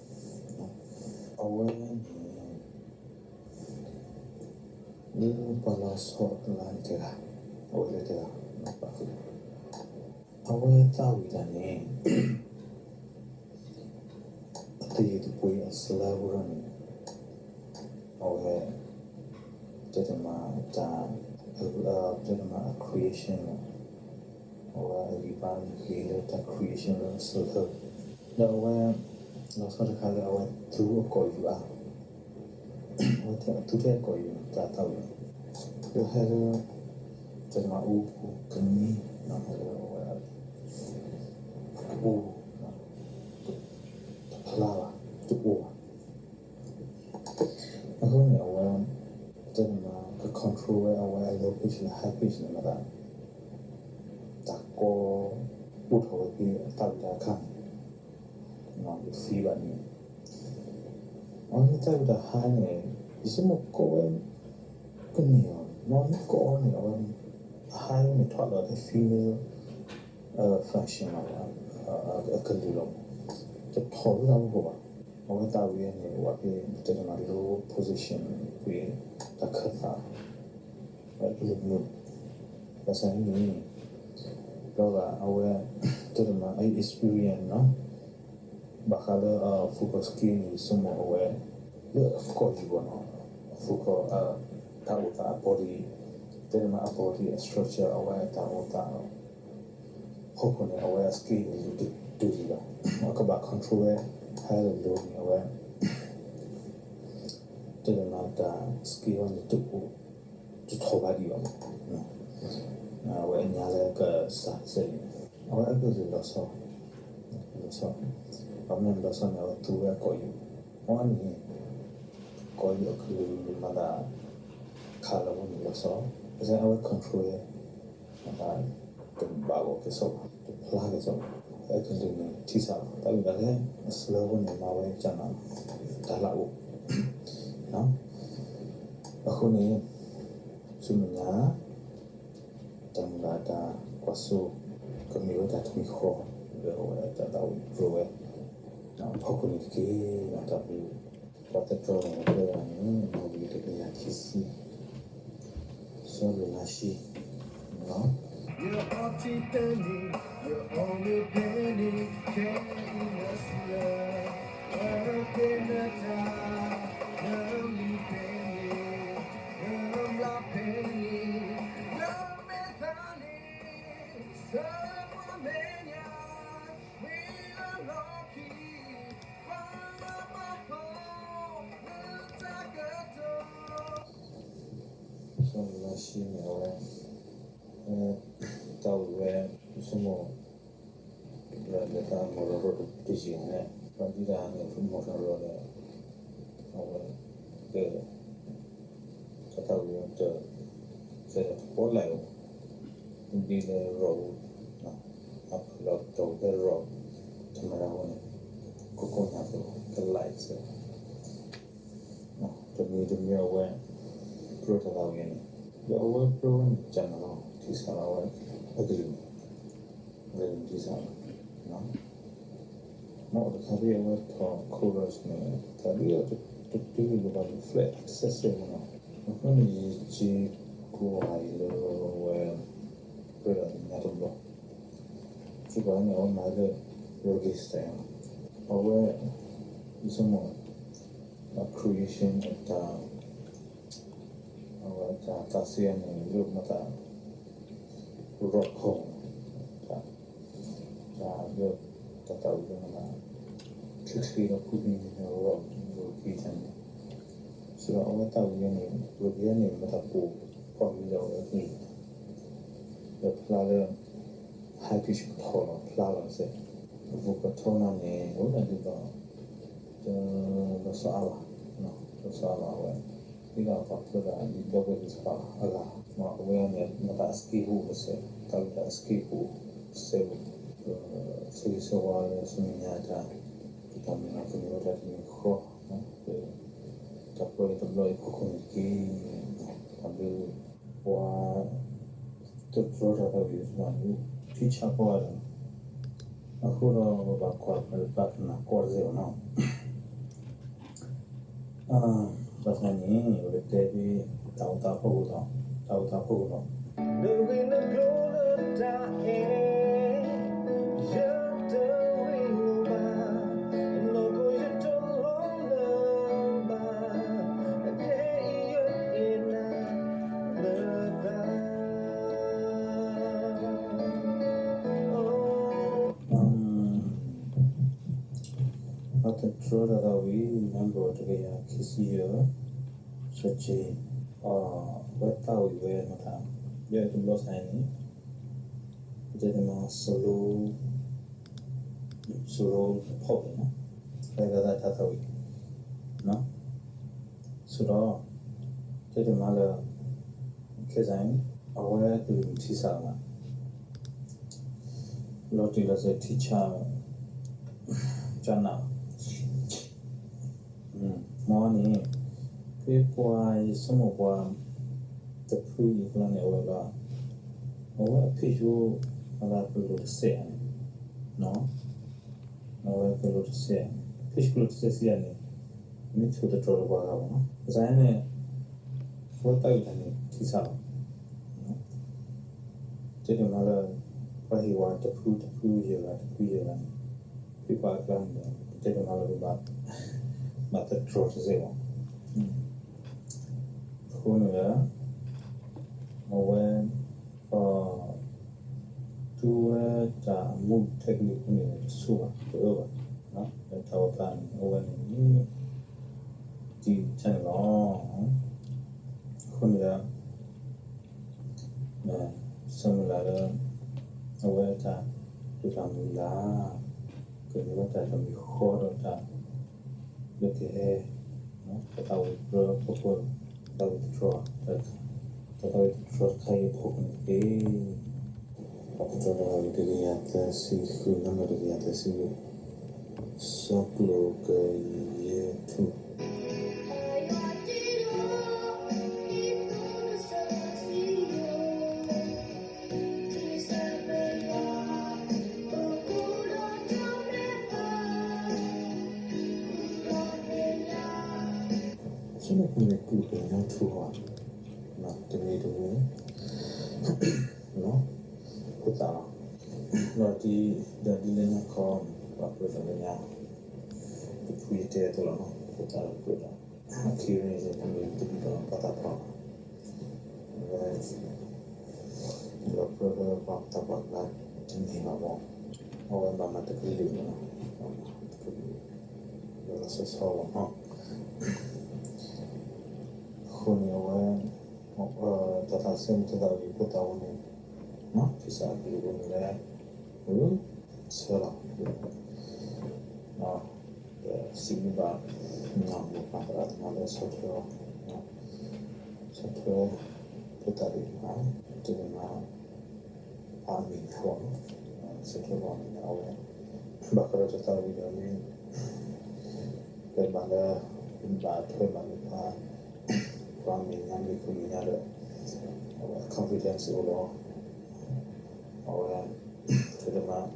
အဝဲန့ၣ် လၢပှၤလီၤဆီအကျါန့ၣ်တဂၤ, အဝဲလၢတဂၤ, အဝဲသးဝံၣ်တၢ်န့ၣ် အသယုၢ်သပှ့ၤအစလၢဖိထီၣ်န့ၣ် အဝဲ တဲတမးတၢ် တဲတမးအ creation လီၤ. အဝဲအဂံၢ်ဘါန့ၣ်ဂ့ၤလၢတၢ် creation လၢအစလၢ ဒီးအဝဲ လီၤဆီတခါလၢအဝဲသူအကိာ်ယူၤအါ, အဝဲသူထဲအကိာ်ယူၤန့ၣ် တၢ်သးဝံၣ် လၢဟဲလၢ တဲတမးအူကမံ ဟဲလၢအဝဲ အကအိၣ် တဖျါဘၣ်, တအိၣ်ဘၣ်. အဃိန့ၣ် အဝဲ တဲတမး က control ဝဲအဝဲအ low pitch လၢ high pitch န့ၣ်မ့ၢ်သး တၢ်ကီ အိၣ်ထီၣ်ဝဲဖဲအသးဝံၣ်တၢ်အခါန့ၣ် ယ feel ဘၣ်န့ၣ် အဝဲမ့ၢ်သးဝံၣ်တၢ် high န့ၣ် ယဆိကမိၣ်ကီဝဲ ကန့ၢ်အီၤ, မ့ၢ်ကီအီၤန့ၣ် အဝဲ အ high န့ၣ် ထီၣ်လီၤဖဲ female function လီၤ, အကလုၢ်လီၤ, တထီၣ်လၢတၢ်အိၣ်ဖှိၣ်ဘၣ်. အဝဲသးဝံၣ်န့ၣ် ဝဲဖဲ တဲတမး low position ဖဲတၢ်ခၢၣ်သး အကလုၢ်မုာ်, ဘၣ်ဆၣ်န့ၣ် ဘျီဘၣ်အဝဲ တဲတမး အ experience နီၤ, ဘၣ်ဃးလၢ focus skill န့ၣ် ယဆိကမိၣ်အဝဲ လၢအကိာ်ယူၤအဂီၢ်နီၤ, focus တၢ်အိၣ်သးအ body, တဲတမးအ body အ structure အဝဲအတၢ်အိၣ်သး ဟီၣ်ခိၣ်န့ၣ် အဝဲအ skill န့ၣ် တတုၤလံဘၣ်, အကဘၣ် control ဝဲ high လၢ low န့ၣ် အဝဲ တဲတမးတၢ် skill ဝဲန့ၣ် တအိၣ် တထီၣ်ဘးဒံးဘၣ်မး, အဝဲအညါလၢကစၢ်စဲန့ၣ် အဝဲအကလုၢ်လီၤဆီ, လီၤဆီ, ဘၣ်မနုၤလီၤဆီန့ၣ် အဝဲသူဝဲအကိာ်ယူၤ, အဝဲန့ၣ် ကိာ်ယူၤအကလုၢ်မၤသး ခးလီၤဝဲန့ၣ်လီၤဆီ, ဘၣ်ဆၣ်အဝဲ control ဝဲ မၤသး တဘၣ်ဂီၢ်ကဲဆိးဘၣ်, တဖျါကဲဆိးဘၣ်, အကလုၢ်န့ၣ်ထံၣ်ဆးလီၤ, တၢ်ဝံၣ်တၢ်လၢ အစလၢဖိန့ၣ် မၤဝဲကနၤ တၢ်လၢအိၣ် အဃိန့ၣ် ဆူမဲာ်ညါ တၢ်မုၢ်လၢ်တၢ်ကွၢ်စိ ကမ့ၢ်ဝဲတၢ်တမံၤဃီ လၢအဝဲတၢ်သးဝံၣ်ပျိဝဲ ဖီခိၣ်န့ၣ်တက့ၢ်. တၢ်ဘျုး ပှၤသတြီၤတဂၤန့ၣ် နီၣ်ဂံၢ်တကယၤခံဆံ စီၤလၤရှံ လၢ စီၤလၤရှံန့ၣ် အဝဲ တၢ်အိၣ်ဝဲ ယဆိကမိၣ် လၢတၢ်မီၢ်ထီၣ်ရီၣ်တယံာ်န့ၣ် ပှၤဒ်တၢ်န့ၣ် မီၢ်ထီၣ်ရီၣ်န့ၣ် အဝဲ တၢ်သးဝံၣ်တ ဖဲတပီလဲၣ်အီၤ ဒ်လၢရီၣ်အူ အဖျီၣ်တီၤဖဲရီၣ် တမရၤဝဲန့ၣ် ကကိးညါသိး က light စဲး တမံၤတမံၤအဝဲ ပြၢတၢ်သးဝံၣ်န့ၣ် ဒီးအဝဲပြၢဝဲန့ၣ် ကနၤလီၤ ထံၣ်ဆးလီၤဝဲ အကလုၢ်န့ၣ် အကလုၢ်န့ၣ်ထံၣ်ဆးလီၤ မ်တခါဖဲအဝဲထီၣ် chorus န့ၣ် တၢ်ဒ်အီၤတတုၤလၢၤဘၣ်လၢ flat စဲးစဲးမနီၤ အဃိန့ၣ် ယက့ၤကွၢ်အံၤလၢဝဲ ပြၢတၢ်သ့ၣ်ညါတဘျီ စ့ၢ်ကီးန့ၣ် အဝဲမၤလၢ reggae style အဝဲ ယဆိကမိၣ် အ creation အတၢ် အဝဲတၢ်သးစဲန့ၣ် လၢမတၤ rock ခီ တၢ် တၢ်လၢ တၢ်သးဝံၣ်လၢမတၤ ချ့ချ့ဒီး ဖုမံၤန့ၣ် rock လၢကံတၢ်န့ၣ် စံးဒီးအဝဲသးဝံၣ်န့ၣ် reggae န့ၣ် မတၤပိာ် ပှၤမံၤဒီးအဝဲသ့ၣ် ဒီးဖျါလၢ high pitch ကထီၣ်လီၤဖျါလီၤစဲး, vocal tone န့ၣ် အိၣ်ဒၣ်ဒ်သိး တလီၤဆီအါဘၣ်, တလီၤဆီအါဘၣ်ဝဲ, ဒ်သိးပှၤဖျိတၢ်ဒ်ဒီပုၢ်ဝဲၢ်သ့ၣ်တဖၣ်အဂၤ, အဝဲန့ၣ် မ့ၢ်တၢ် skill ဖိတစဲး, တၢ်ဝဲတၢ် skill ဖိတစဲးဖိ, ဆၢဂ့ၤဆၢဝါလၢဆူမဲာ်ညါတၢ်, တၢ်မ့ၢ်လၢကမ့ၢ်ဝဲဒၣ်တမံၤဃီ, တၢ်ပၢတဘျီအံၤဖီခိၣ်န့ၣ်တက့ၢ်, တၢ်ဘျုး ပှၤတတြီတၢ်သးဝံၣ်တဖၣ်န့ၣ် ထံဆးကိးဂၤဒဲး, အဃိဒီးပဘၣ်ကွၢ်ပဘၣ်ကနၣ်ကိးတစဲးဘၣ်နီၤ, ဘၣ်ဆၣ်န့ၣ် ပကတဲဖဲ တၢ်အိၣ်သးဖီခိၣ်လီၤ, တၢ်အိၣ်သးဖီခိၣ်လီၤ. နဂ့ၢ်နကျိၤလၢတၢ်အဲၣ် ယတဝံၤလိာ်ဘၣ်, နီၢ်ခိယတလီၤလၢၤဘၣ်, အခဲအံၤယအဲၣ်နၤလၢၤဘၣ်. ပှၤတတြီတၢ်သးဝံၣ် number တကယၤခံဆံယဲၢ်, စက့, အဝဲသးဝံၣ်ဝဲမတၤ, ယဲတဘျီစဲးန့ၣ် ပတဲတမး slow, slow ဖီၣ်ပူၤနီၤ, ပှၤဂၤသးတၢ်သးဝံၣ်, ဆိဒီး တဲတမးလၢ ခဲစၢ်န့ၣ် အဝဲကလုၢ်ထံဆးလီၤ, လီၤတံၢ်လီၤဆဲးထံဆး ကနၣ် မ်န့ၣ် ဖဲပှၤယဆိကမိၣ်ပှၤ တဖုယံၤကျါန့ၣ် အဝဲဒၣ် အဝဲအ pitch အသးကလိၤတစဲးန့ၣ်, အဝဲကလိၤတစဲး, pitch ကလိၤတစဲးစံးယၤန့ၣ် မ့ၢ်ဆိတတြီတပှၤဂၤဘၣ်နီၤ, ကစၢ်န့ၣ် အဝဲသးဝံၣ်တၢ်န့ၣ်ထံဆးလီၤ. တဲတမးလၢ ပှၤဟ့ၣ်ဝဲတဖုတဖုယဲၢ်ဂၤ တဖုယဲၢ်ဂၤန့ၣ် ဖဲပှၤအကျါန့ၣ်ဒီး တဲတမးလၢပဘၣ် ဘၣ်တတြီတစဲးဘၣ်. အဃိန့ၣ်ဒီး အဝဲ တူၢ်ဝဲတၢ်မူ technique န့ၣ် တဆိဘၣ် တအၢဘၣ်, လၢတၢ်အိၣ်သးန့ၣ် အဝဲန့ၣ် တံၢ်တၢ်န့ၣ်လီၤ. အဃိန့ၣ်ဒီး ဆၢမုၢ်လၢ်လၢ အဝဲတၢ်ဒုးတၢ်မုၢ်လၢ် ကမ့ၢ်ဝဲတၢ်တမံၤဃီဒီးတၢ် လၢကဟဲ တၢ်သးဝံၣ်တြီ ပှၤ တၢ်သးဝံၣ်တတြီ တၢ်သးဝံၣ်တတြီတခါအံၤအဖီခိၣ်န့ၣ်တက့ၢ်. ပှၤတတြီတၢ်သးဝံၣ်တကယၤသၢဆံဃု number တကယၤသၢဆံဃု, စီကျိၤကယဲၢ်ထူ ဆိကမိၣ်ကမ့ၢ်ကျိၤကညီထူဧါ, တမ့ၢ်တမ့ၢ်, ဖိသၣ်လီၤ, ဒီးဒ်လၢညါခီ ပှၤပၢၤဒီးလၢညါ တဖုယတဲအသိးလီၤနီၤ, ဖိသၣ်လၢပၢၤဒီး အခံန့ၣ် တမ့ၢ်တမ့ၢ်ဒီးပှၤသးပှၢ် ဝဲ လီၤပၢၤလၢပှၤသးပှၢ်ကျါ တမ့ၢ်ဘၣ်မး, အဝဲဘၣ်မၤတကလုာ်လီၤ, ဘၣ်မၤတကလုာ် လီၤလီၤဆီဆီလီၤနီၤ. အဃိန့ၣ် အဝဲ တၢ်သးစဲမ့ၢ်တၢ်သးဝံၣ်ဖိသၣ်ဝဲန့ၣ် ဖံစးအကလုာ်ဖိန့ၣ်လၢ ဆၢလီၤ ဒီးစံးဘျုးဘၣ် မိၢ်ပၢ်သရၣ်သမါလၢဆီၣ်ထွဲအီၤ, ဆီၣ်ထွဲ ဖိသၣ်သ့ၣ်တဖၣ် တမ့ၢ်မး ပှၤအမဲာ်ညါဘၣ်, ဆီၣ်ထွဲပှၤအမဲာ်ညါအဝဲ ဘၣ်ဃးဒီးတၢ်သးဝံၣ်ဒီးမ့ၢ် ပဘၣ်လၢ ဘၣ်ထွဲဘၣ်လၢပှၤ ပှၤအမဲာ်ညါမ့ၢ်ခိၣ်မဲာ်ညါဒီး အဝဲ confidence အိၣ်လီၤ, အဝဲ တမ့ၢ်မး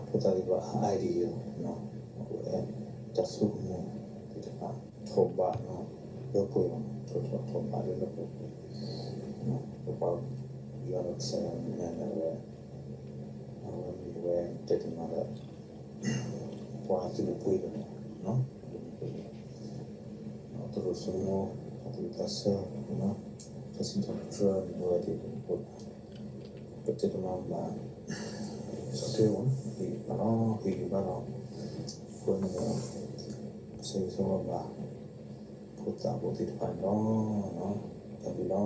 ဖိသၣ်သ့ၣ်တဖၣ် idea အဝဲ တၢ်ဆိကမိၣ်သ့ၣ်တဖၣ် ထီၣ်ဘးလၢပှဲၤပှဲၤ, ထီၣ်ထီၣ်ထီၣ်ဘးလၢပှဲၤပှဲၤ, ပပှၤကညီဒီးကစၢ်ယွၤမဲာ်ညါန့ၣ် အဝဲ အဝဲမ့ၢ်ဝဲတဲတမးလၢ ပှၤအသုးပှ့ၤလီၤ, တရူးဆိမိၣ် အသုးသးဆၢ, တၢ်စံးထီၣ်ပတြၢၤန့ၣ် အဝဲသ့ၣ် ပတဲတမးဘၣ် ဆီၣ်ထွဲဝဲ ဟ့ၣ်ဂံၢ်ဘါလီၤ, ဟ့ၣ်ဂံၢ်ဘါလီၤ, အဃိန့ၣ် ဆၢဂ့ၤဆၢဝါဘၣ် ဖိသၣ်ဖိသ့ၣ်တဖၣ်န့ၣ်လီၤ, တၢ်ဘျုးလီ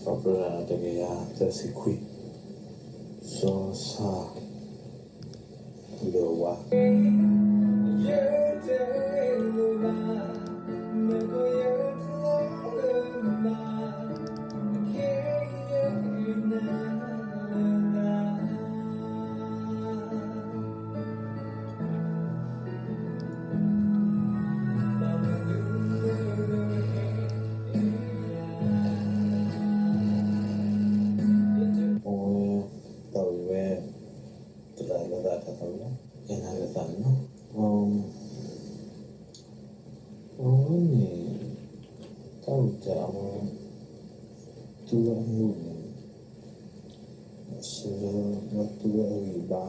ၤ. ပပြၢတကယၤသၢဆံခွံ, စီၤဆၣ်လၢာ်ဝါ. အဝဲ တၢ်ဝံၤဝဲ တရၣ်လၢသးတၢ်သးဝံၤလီၤ, အဲၣ်နၤလၢသးန့ၣ်လီၤ. အဝဲန့ၣ် တၢ်ဝံၤတၢ်အဝဲ သူဝဲအမုၢ်န့ၣ် စၢၤလၢသူဝဲအဂံၢ်ဘါ,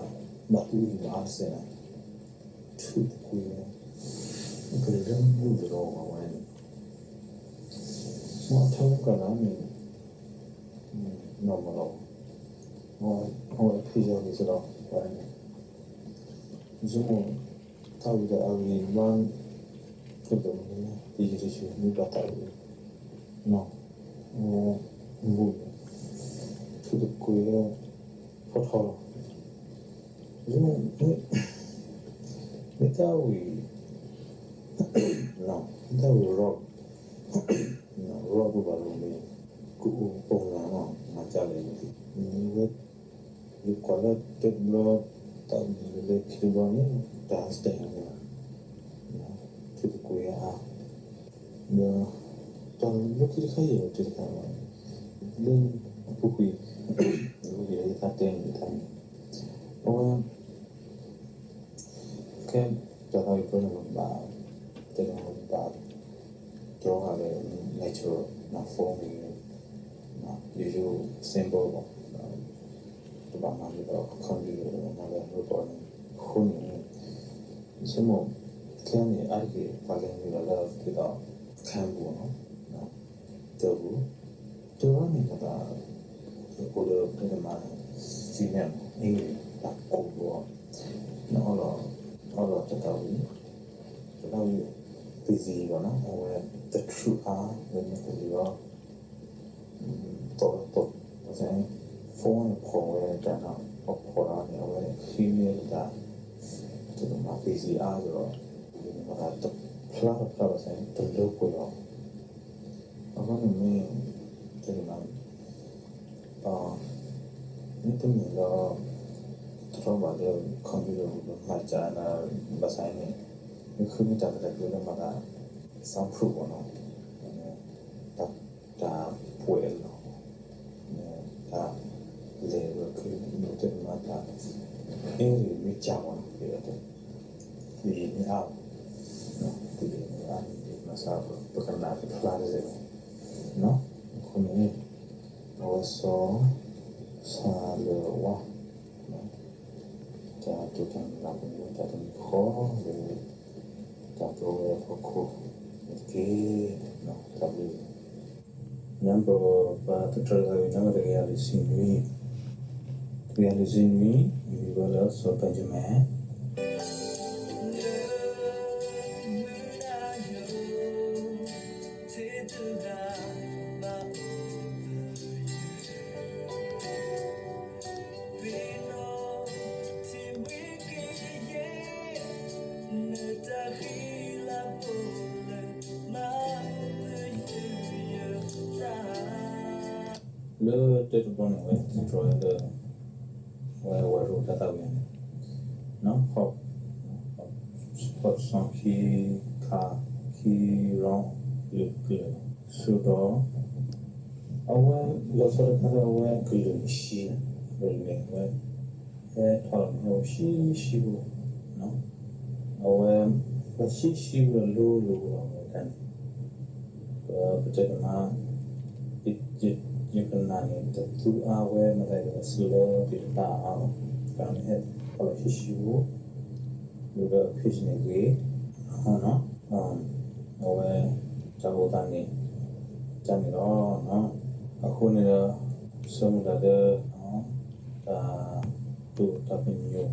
ဘၣ်သူအဂံၢ်ဘါတစဲးန့ၣ်, ထူတကွံာ်ဝဲ, အကလၢမုၢ်တရီဝဲန့ၣ်, မ့ၢ်အထီကလါန့ၣ် နီၢ်မးလီၤ, အဝဲအဖံးယၤဂ့ၤစ့ၢ်ကီးဝဲန့ၣ်, ယဆိကမိၣ် တၢ်ဝံၤဒီးအဂံၢ်ဘါ ဖဲဒၣ်မ့ၢ်တယံာ်တဆူၣ်မ့ၢ်ဘၣ်တၢ်ဝံၤ မုၢ် ထူတကွံာ်လၢ ဖီထီလီၤ, မ့ၢ်တၢ်ဝံၤ မ့ၢ်တၢ်ဝံၤ ရီၣ် ရီၣ်ဘၣ်ဘၣ်လိၤန့ၣ် ကအိၣ်ပိၢ်နၤနီၤ မၤကၢ်လဲၣ်န့ၣ် မ့ၢ်ဝဲ ယကွၢ်လၢတဲတဘျီ တၢ်အိၣ်မူလၢခံတဘျီန့ၣ် တၢ်စတဲၣ်န့ၣ်လီၤ, ထူတကွံာ်အါ ဒီး တၢ်လၢခံတခါယဲၢ်တခါ လၢအပူၤကွံာ် အပူၤကွံာ်လၢယသးတဲန့ၣ်တခါန့ၣ် အဝဲ ကဲ တၢ်သးဝံၣ်ပၢန့ၣ် ပဘၣ် တဲန့ၣ် ပဘၣ် တြီဂၤလၢ natural န phone န့ၣ် ယိယိ simple ဘၣ် တဘၣ်မၤဒ်သိး computer မၤလၢ robot န့ၣ် အဃိန့ၣ် ဆိကမိၣ် ခဲအံၤန့ၣ် အါတက့ၢ် ပှၤလဲၤနုာ်လီၤလၢဒ်သိး ခါပူၤနီၤ တၢ်ပူၤ တၢ်န့ၣ် ပသး အိၣ်ဒီးပမၤ female အ့ၣ် တၢ်ကိးဘၣ် နအီၣ်လီၤ အီၣ်လီၤတၢ်သးဝံၣ် တၢ်သးဝံၣ် busy ဘၣ်နီၤ အဝဲတထူးအါ ဝဲန့ၣ်ကလံၤလီၤ တီတီ ဘၣ်ဆၣ်န့ၣ် phone န့ၣ်ဖီၣ်ဝဲတၢ်နီၤ အဖီၣ်ဒီးန့ၣ် အဝဲဟံးန့ၢ်တၢ် တၢ်မၤ busy အါဒီး တဖျါတဖျါဘၣ်ဆၣ်န့ၣ် တလၢပှဲၤအီၤ အဃိန့ၣ်မ့ၢ် တၢ်မၤ မ့ၢ်တမ့ၢ်လၢ တြီဘၣ်လၢ computer မၤစၢၤနၤ ဘၣ်ဆၣ်န့ၣ် မ့ၢ်ဃုမ့ၢ်တၢ်ကတၢၢ်ကလၢမၤသး soundproof ဘၣ်နီၤ တၢ် တၢ်ပှဲၤလီၤ တၢ်လဲၤဝဲခု မ့ၢ်တမၤတၢ် အ့ၣ် မ့ၢ်ကၢ်ဘၣ်နီၤ တ တမ့ၢ်အါဘၣ် တမ့ၢ်အါ မၤစၢၤ ပကနၣ်တဖျါတစဲးဘၣ် အဃိန့ၣ် အဝဲစီၤ ဆၣ်လၢာ်ဝါ တၢ်တိာ်တၢ်မုၢ်လၢ်ပမ့ၢ်တၢ်တမံၤဃီလၢ တၢ်ပျိဝဲအဖီခိၣ်န့ၣ်တက့ၢ်. တၢ်ဘျုး ညါပ ပှၤသတြၢၢ်တဂၤ ညါပတကယၤလွံၢ်ဆံနွံ, တကယၤလွံၢ်ဆံနွံ မံၤဝဲလၢစီၤ Benjamin လၢတၢတဘျီန့ၣ် အဝဲသတြီၤလၢ အဝဲဝဲၤရိၣ်တၢ်သးဝံၣ်န့ၣ် နီၢ် pop, pop song ခံခါ ခံ round လၢကလုာ် ဆိဒီး အဝဲလီၤဆီတခါလၢအဝဲကလုာ်န့ၣ်ဆှံန့ၣ် ကလုာ်န့ၣ်ဝဲ ဟဲထီၣ်လီၤန့ၣ် ဟဲအိၣ်ဆှံဆှံဖိ အဝဲ ပှၤဆှံဆှံဖိလၢလိၤလိၤအဝဲတၢ်န့ၣ် ပ ပတဲကမါ ယကနၣ်န့ၣ် တသူအါဝဲ မတၤယကစၢလၢပတဘၣ်အါအီၤ တၢ်မ့ၢ်ဟဲထီၣ်လီၤဆှံဆှံဖိ ဒ်သိး pitch န့ၣ်ဂ့ၤ အဝဲ တၢ်အိၣ်သးန့ၣ် တၢ်န့ၣ်လီၤ. အဃိန့ၣ်ဒီး ဆၢမုၢ်လၢ်လၢ တၢ်တိာ်တၢ်ပညိၣ်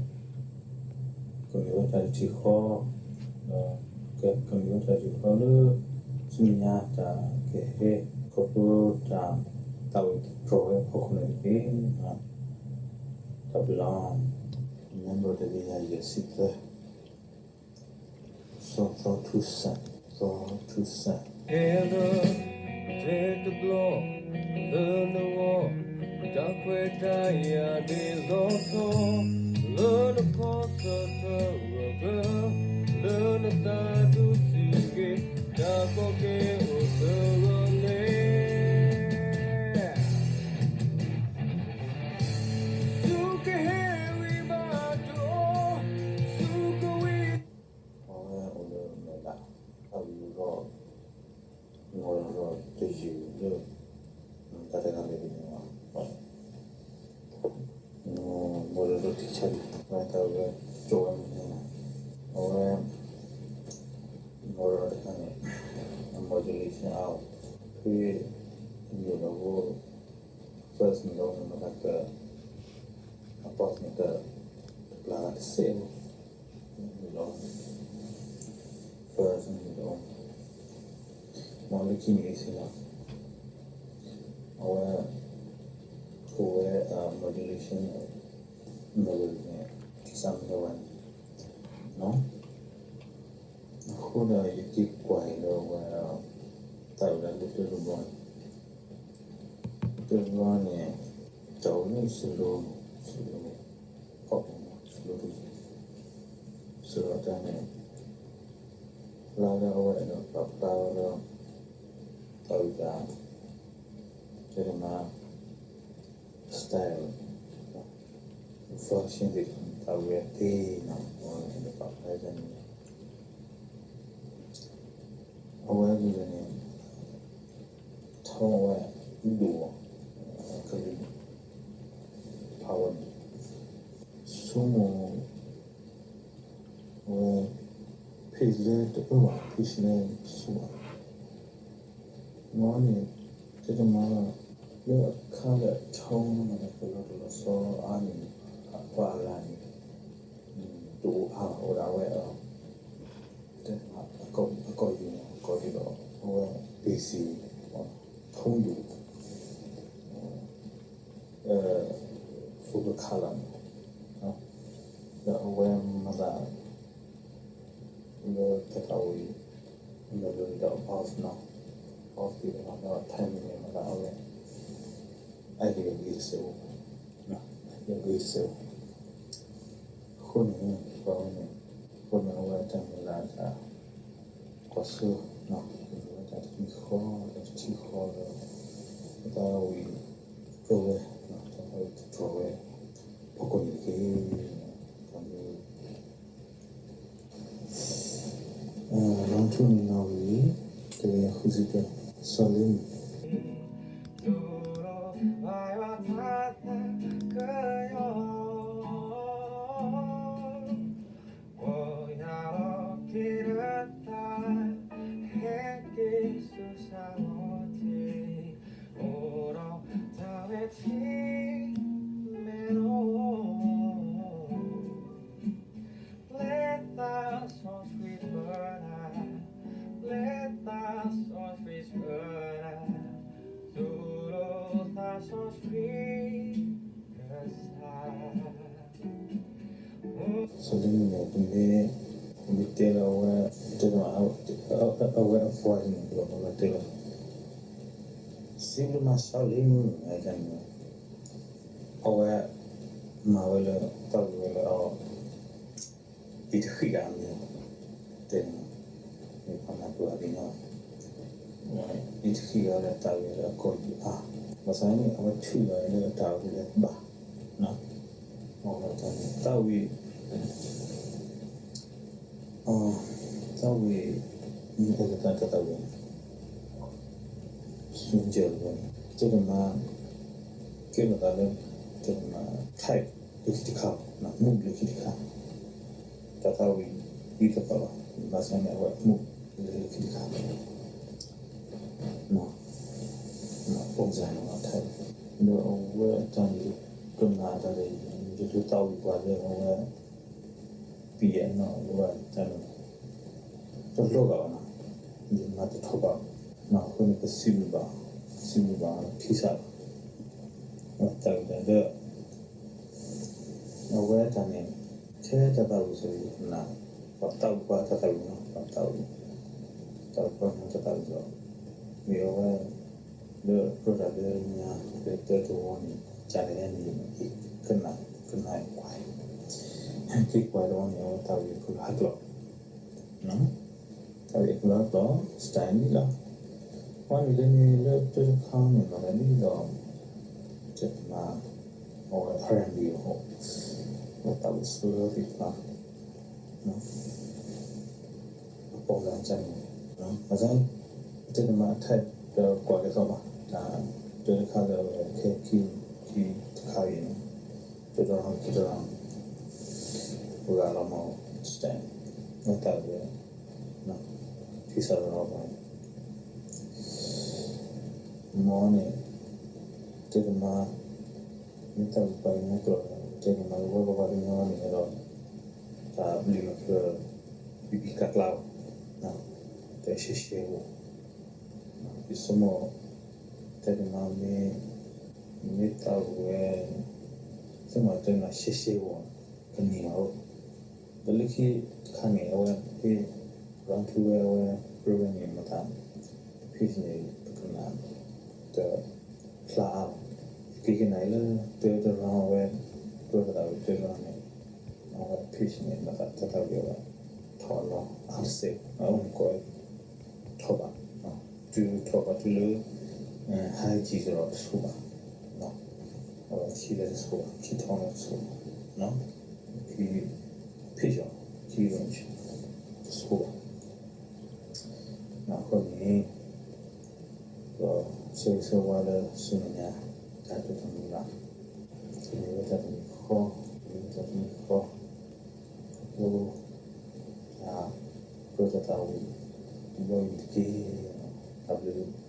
ကမ့ၢ်ဝဲတၢ်တထံၣ်ဃီ ဒီး ကမ့ၢ်ဝဲတၢ်တထံၣ်ဃီလၢ ဆူမဲာ်ညါတၢ်ကဟဲ ခီဖျိတၢ် တၢ်ဝံတြီၤဝဲအဖီခိၣ်န့ၣ်တက့ၢ်. တၢ်ဘျုးလီၤ. November တကယၤယဲၢ်ဆံသၢ, စီၤသီထူစဲး, သီထူစဲး ဟဲလၢ တဲတဘျီ လၢနဂီၢ် တၢ်ခွဲးတၢ်ယာ်န့ၣ်လီၤဆီ လၢနခီဆၢထၢၣ်ဂၢၢ်ကျၢၤ လၢနသးဒိၣ်ဆူၣ်ဂ့ၤ တၢ်ကီက့ၤအိၣ်သဂၢၢ်န့ၣ် ဆူကဟဲဝံဘၣ်တအိၣ် ဆူကဝံ အဝဲအိၣ်လၢမဲာ်ဘၣ် တၢ်ဝံၤဒီး မ်လီၤဒီးတယုၢ်လၢ တၢ်တဂၤလၢာ်န့ၣ် မ်လီၤဒီးထံဆၢဒံး အဝဲတၢ်ဝဲကၠိဝဲမနုၤ အဝဲ မ်လီၤဒီးတခါန့ၣ် modulation အါအီၤ ဖဲ မ့ၢ်လီၤ first န့ၣ်ဒီးမတၤက အ pause န့ၣ်က တပျၢ်တစဲးလီၤ မ့ၢ်လီၤ first န့ၣ်ဒီး မ်လၢခံန့ၣ်အံၤစ့ၢ်ကီး အဝဲ အိၣ်ဝဲ modulation မ့ၢ်ဝဲန့ၣ် ကစၢ်မ့ၢ်ဝဲန့ၣ် အဃိဒီးယက့ၤကွၢ်အံၤလၢဝဲ တၢ်အုးလၢလၢတဘျီန့ၣ် တဘျီန့ၣ် တၢ်အိၣ်လၢ slow slow ခီၣ်ပူၤ slow တက့ၢ် slow တၢ်န့ၣ် လၢလၢအဝဲဒီးပာ်ဖျါဝဲလၢ တၢ်အုးတၢ် တဲတမါ style version သ့ၣ်တဖၣ်န့ၣ် တၢ်ဝဲသ့ၣ်နီၤ အဝဲန့ၣ်ပာ်ဖျါန့ၣ် အဝဲမ့ၢ်န့ၣ် ထီဝဲ ဒိၣ် ကလုၢ် power န့ၣ် ဆိကမိၣ် အဝဲ page လၢတအၢဘၣ် page လၢတဆိဘၣ် မ်န့ၣ် တဲတမါ လၢအခါလၢအထီမး ကလီၤတလီၤဆီအါန့ၣ် အပှၤအလၢ်န့ၣ် တအိၣ်အါဘၣ် အိၣ်ဒၣ်ဝဲ တဲတမါ အကီၢ်ယူၢ် အကီၢ်ယူၢ်ဒီး အဝဲ busy ဖုန်းယူၢ် Full color န့ၣ် ဒီးအဝဲမၤသး လၢတၢ်အိၣ်အံၤ လၢလၢဒီး off နီၤ off သ့ၣ်တဖၣ်ဒီး timing န့ၣ်မၤသးအဝဲ အယံာ်ဂ့ၤတစဲးဖိ ယံာ်ဂ့ၤတစဲးဖိ အဃိန့ၣ် ပှၤဝဲန့ၣ် အဃိန့ၣ် အဝဲတၢ်မုၢ်လၢ်တၢ် ကွၢ်ဆၢ အဝဲတၢ်တမံၤဃီ တၢ်တထံၣ်ဃီဒီး ပတၢ်ဝံၤ ကဝဲ တၢ်ဝံၤတတြီၤဝဲ ဖီခိၣ်န့ၣ်တက့ၢ် တၢ်မုၢ် လီၤထူၣ်န့ၣ်နီၣ်ဂံၢ် တကယၤဃုဆံတၢ စီၤလ့မုၢ် ပယၤလီၤက့ၤလၢသး ဟဲက့ၤဆူစၢ်လီၤတ့ၢ် အိၣ်ဒီးတၢ်ဝဲထံမဲလိ ပျဲသးစီဆှံပၢနၤ ပျဲသးစီဆှံပၢနၤ တူၢ်လိာ်သးစီဆှံကစၢ် စီၤလ့မုၢ်န့ၣ် ပမ့ၢ် ပမ့ၢ်တဲလၢအဝဲ တဲလၢ အဝဲအ voice န့ၣ် ပကတဲလၢ စံးဘျုးမးစီၤလ့မုၢ် အန့ၣ် အဝဲ မၤဝဲလၢ တၢ်ဝံၤဝဲလၢအီၤ အ့ၣ်တဃံးဂၤအမံၤ တဲန့ၣ် မ့ၢ်ပှၤမၤပှၤသ့ၣ်ညါ အ့ၣ်တဃံးဂၤလၢတၢ်ဝံၤလၢအကီၢ်ယူၢ်အါ ဘၣ်ဆၣ်န့ၣ် အဝဲထုးလီၤလၢတၢ်ဝံၤလၢဘၣ် တၢ်ဝံၤ တၢ်ဝံၤ အဲၣ်ကသးတၢ်သးဝံၤ စူၢ်ကၢ်ဝဲ တဲတမါ ကဲထီၣ်သးလၢ တဲတမါ type လၢခံတခါ မူးလၢခံတခါ တၢ်သးဝံၤ ဒ်သိးသိးလီၤ ဘၣ်ဆၣ်န့ၣ် အဝဲမူးလၢခံတခါ ပုံစံ type ဒီးအဝဲတၢ်န့ၣ် ကနၣ်တၢ်န့ၣ် ယဒုးသးဝံၤပှၤလၢအဝဲ ပံၤယဲၢ်နီၣ် အဝဲတၢ်န့ၣ် တလိၣ်ဘၣ်ဘၣ်နီၤ ယမၤတထီၣ်ဘၣ် အဃိန့ၣ် ပစံးဘျုးဘၣ် စံးဘျုးဘၣ်ထံဆး သးဝံၣ်တၢ်ဒီး အဝဲတၢ်န့ၣ် ထဲတၢ်သးဝံၣ်စ့ၢ်ကီး ယကနၣ် ပှၤသးဝံၣ်ပှၤတၢ်သးဝံၣ်နီၤ ပှၤသးဝံၣ် သးဝံၣ်ပှၤညီတၢ်သးဝံၣ်ဒီး မ့ၢ်အဝဲ လၢကြၢးတၢ်လၢညါ လၢတၢ်တဝီန့ၣ် ကၢ်လဲၣ်န့ၣ် ကနၣ် ကနၣ်ကွၢ် က့ၤကွၢ်တဝီန့ၣ် အဝဲသးဝံၣ်အကလုာ်ဟးကျိး သးဝံၣ်အကလုာ်ဟးကျိး style ဒ်လီၤ. ဝဲန့ၣ်လၢန့ၣ် လၢတၢ်တခါန့ၣ် မၤသးဒ်သိး တဲတမါ အဝဲ R and B အဃိ အဝဲသးဝံၣ်ဆှၢသ့ၣ်တဖၣ် အပီၣ်လၢကန့ၣ် အသး တဲတမါ type ဒီးကွၢ်ကဲသိးဘၣ် တၢ်တၢ်တခါလၢအဝဲခဲခံ ခံတခါအံၤန့ၣ် တၢ်တရၣ်ခံတရၣ် ပှၤဂၤလီၤမၤ style အသးဝံၣ် ထံစးရီပှၤ မ်န့ၣ် တဲတမါ မ့ၢ်သးဝံၣ်ပှၤကညီကျိာ်ဒီး တဲတမါ ဝဲပပှၤကညီန့ၣ်ဒီး တၢ်ဘျုးမၤဖျါ ပံပံကၢ်ကျါဘၣ် တၢ်ရှဲရှဲဘၣ် ယဆိကမိၣ် တဲတမါမ့ၢ် မ့ၢ်သးဝံၣ်ဝဲ ဆိကမိၣ်တဲနၤရှဲရှဲဘၣ် ကန့ၢ်ဘၣ်အိၣ် ဒီးလၢခံတခါန့ၣ် အဝဲဟ့ၣ် run through ဝဲအဝဲ ပြၢဝဲန့ၣ် မတၤ page န့ၣ် ပကနၣ် တဖျါအါဘၣ်. ယကကနၣ်လၢတၢ်တရၣ်အဝဲ ပြၢတၢ်သးဝံၣ်တၢ်တရၣ်န့ၣ် အဝဲ page န့ၣ် မတၤတၢ်သးဝံၣ်အဝဲ ထီၣ်လီၤအါတစဲး အအိၣ်န့ၣ်ကိးဝဲ ထီၣ်ဘၣ် တုၤထီၣ်ဘၣ်တုၤလၢ high ကံၤဒီးတဆိဘၣ် အဝဲခံလၢတဆိဘၣ် ခံထီၣ်လၢတဆိဘၣ် ခံ page အီၤ ခံ range တဆိဘၣ် အဃိန့ၣ် ဒီးဆၢဂ့ၤဆၢဝါလၢဆူမဲာ်ညါ တၢ်တိၢ်တၢ်မုၢ်လၢ် မ့ၢ်ဝဲတၢ်တမံၤဃီ မ့ၢ်ဝဲတၢ်တမံၤဃီ ခီဖျိ တၢ်ပြၢတၢ်သးဝံၣ် တဘျီအံၤတက့ၢ် တၢ်ဘျုး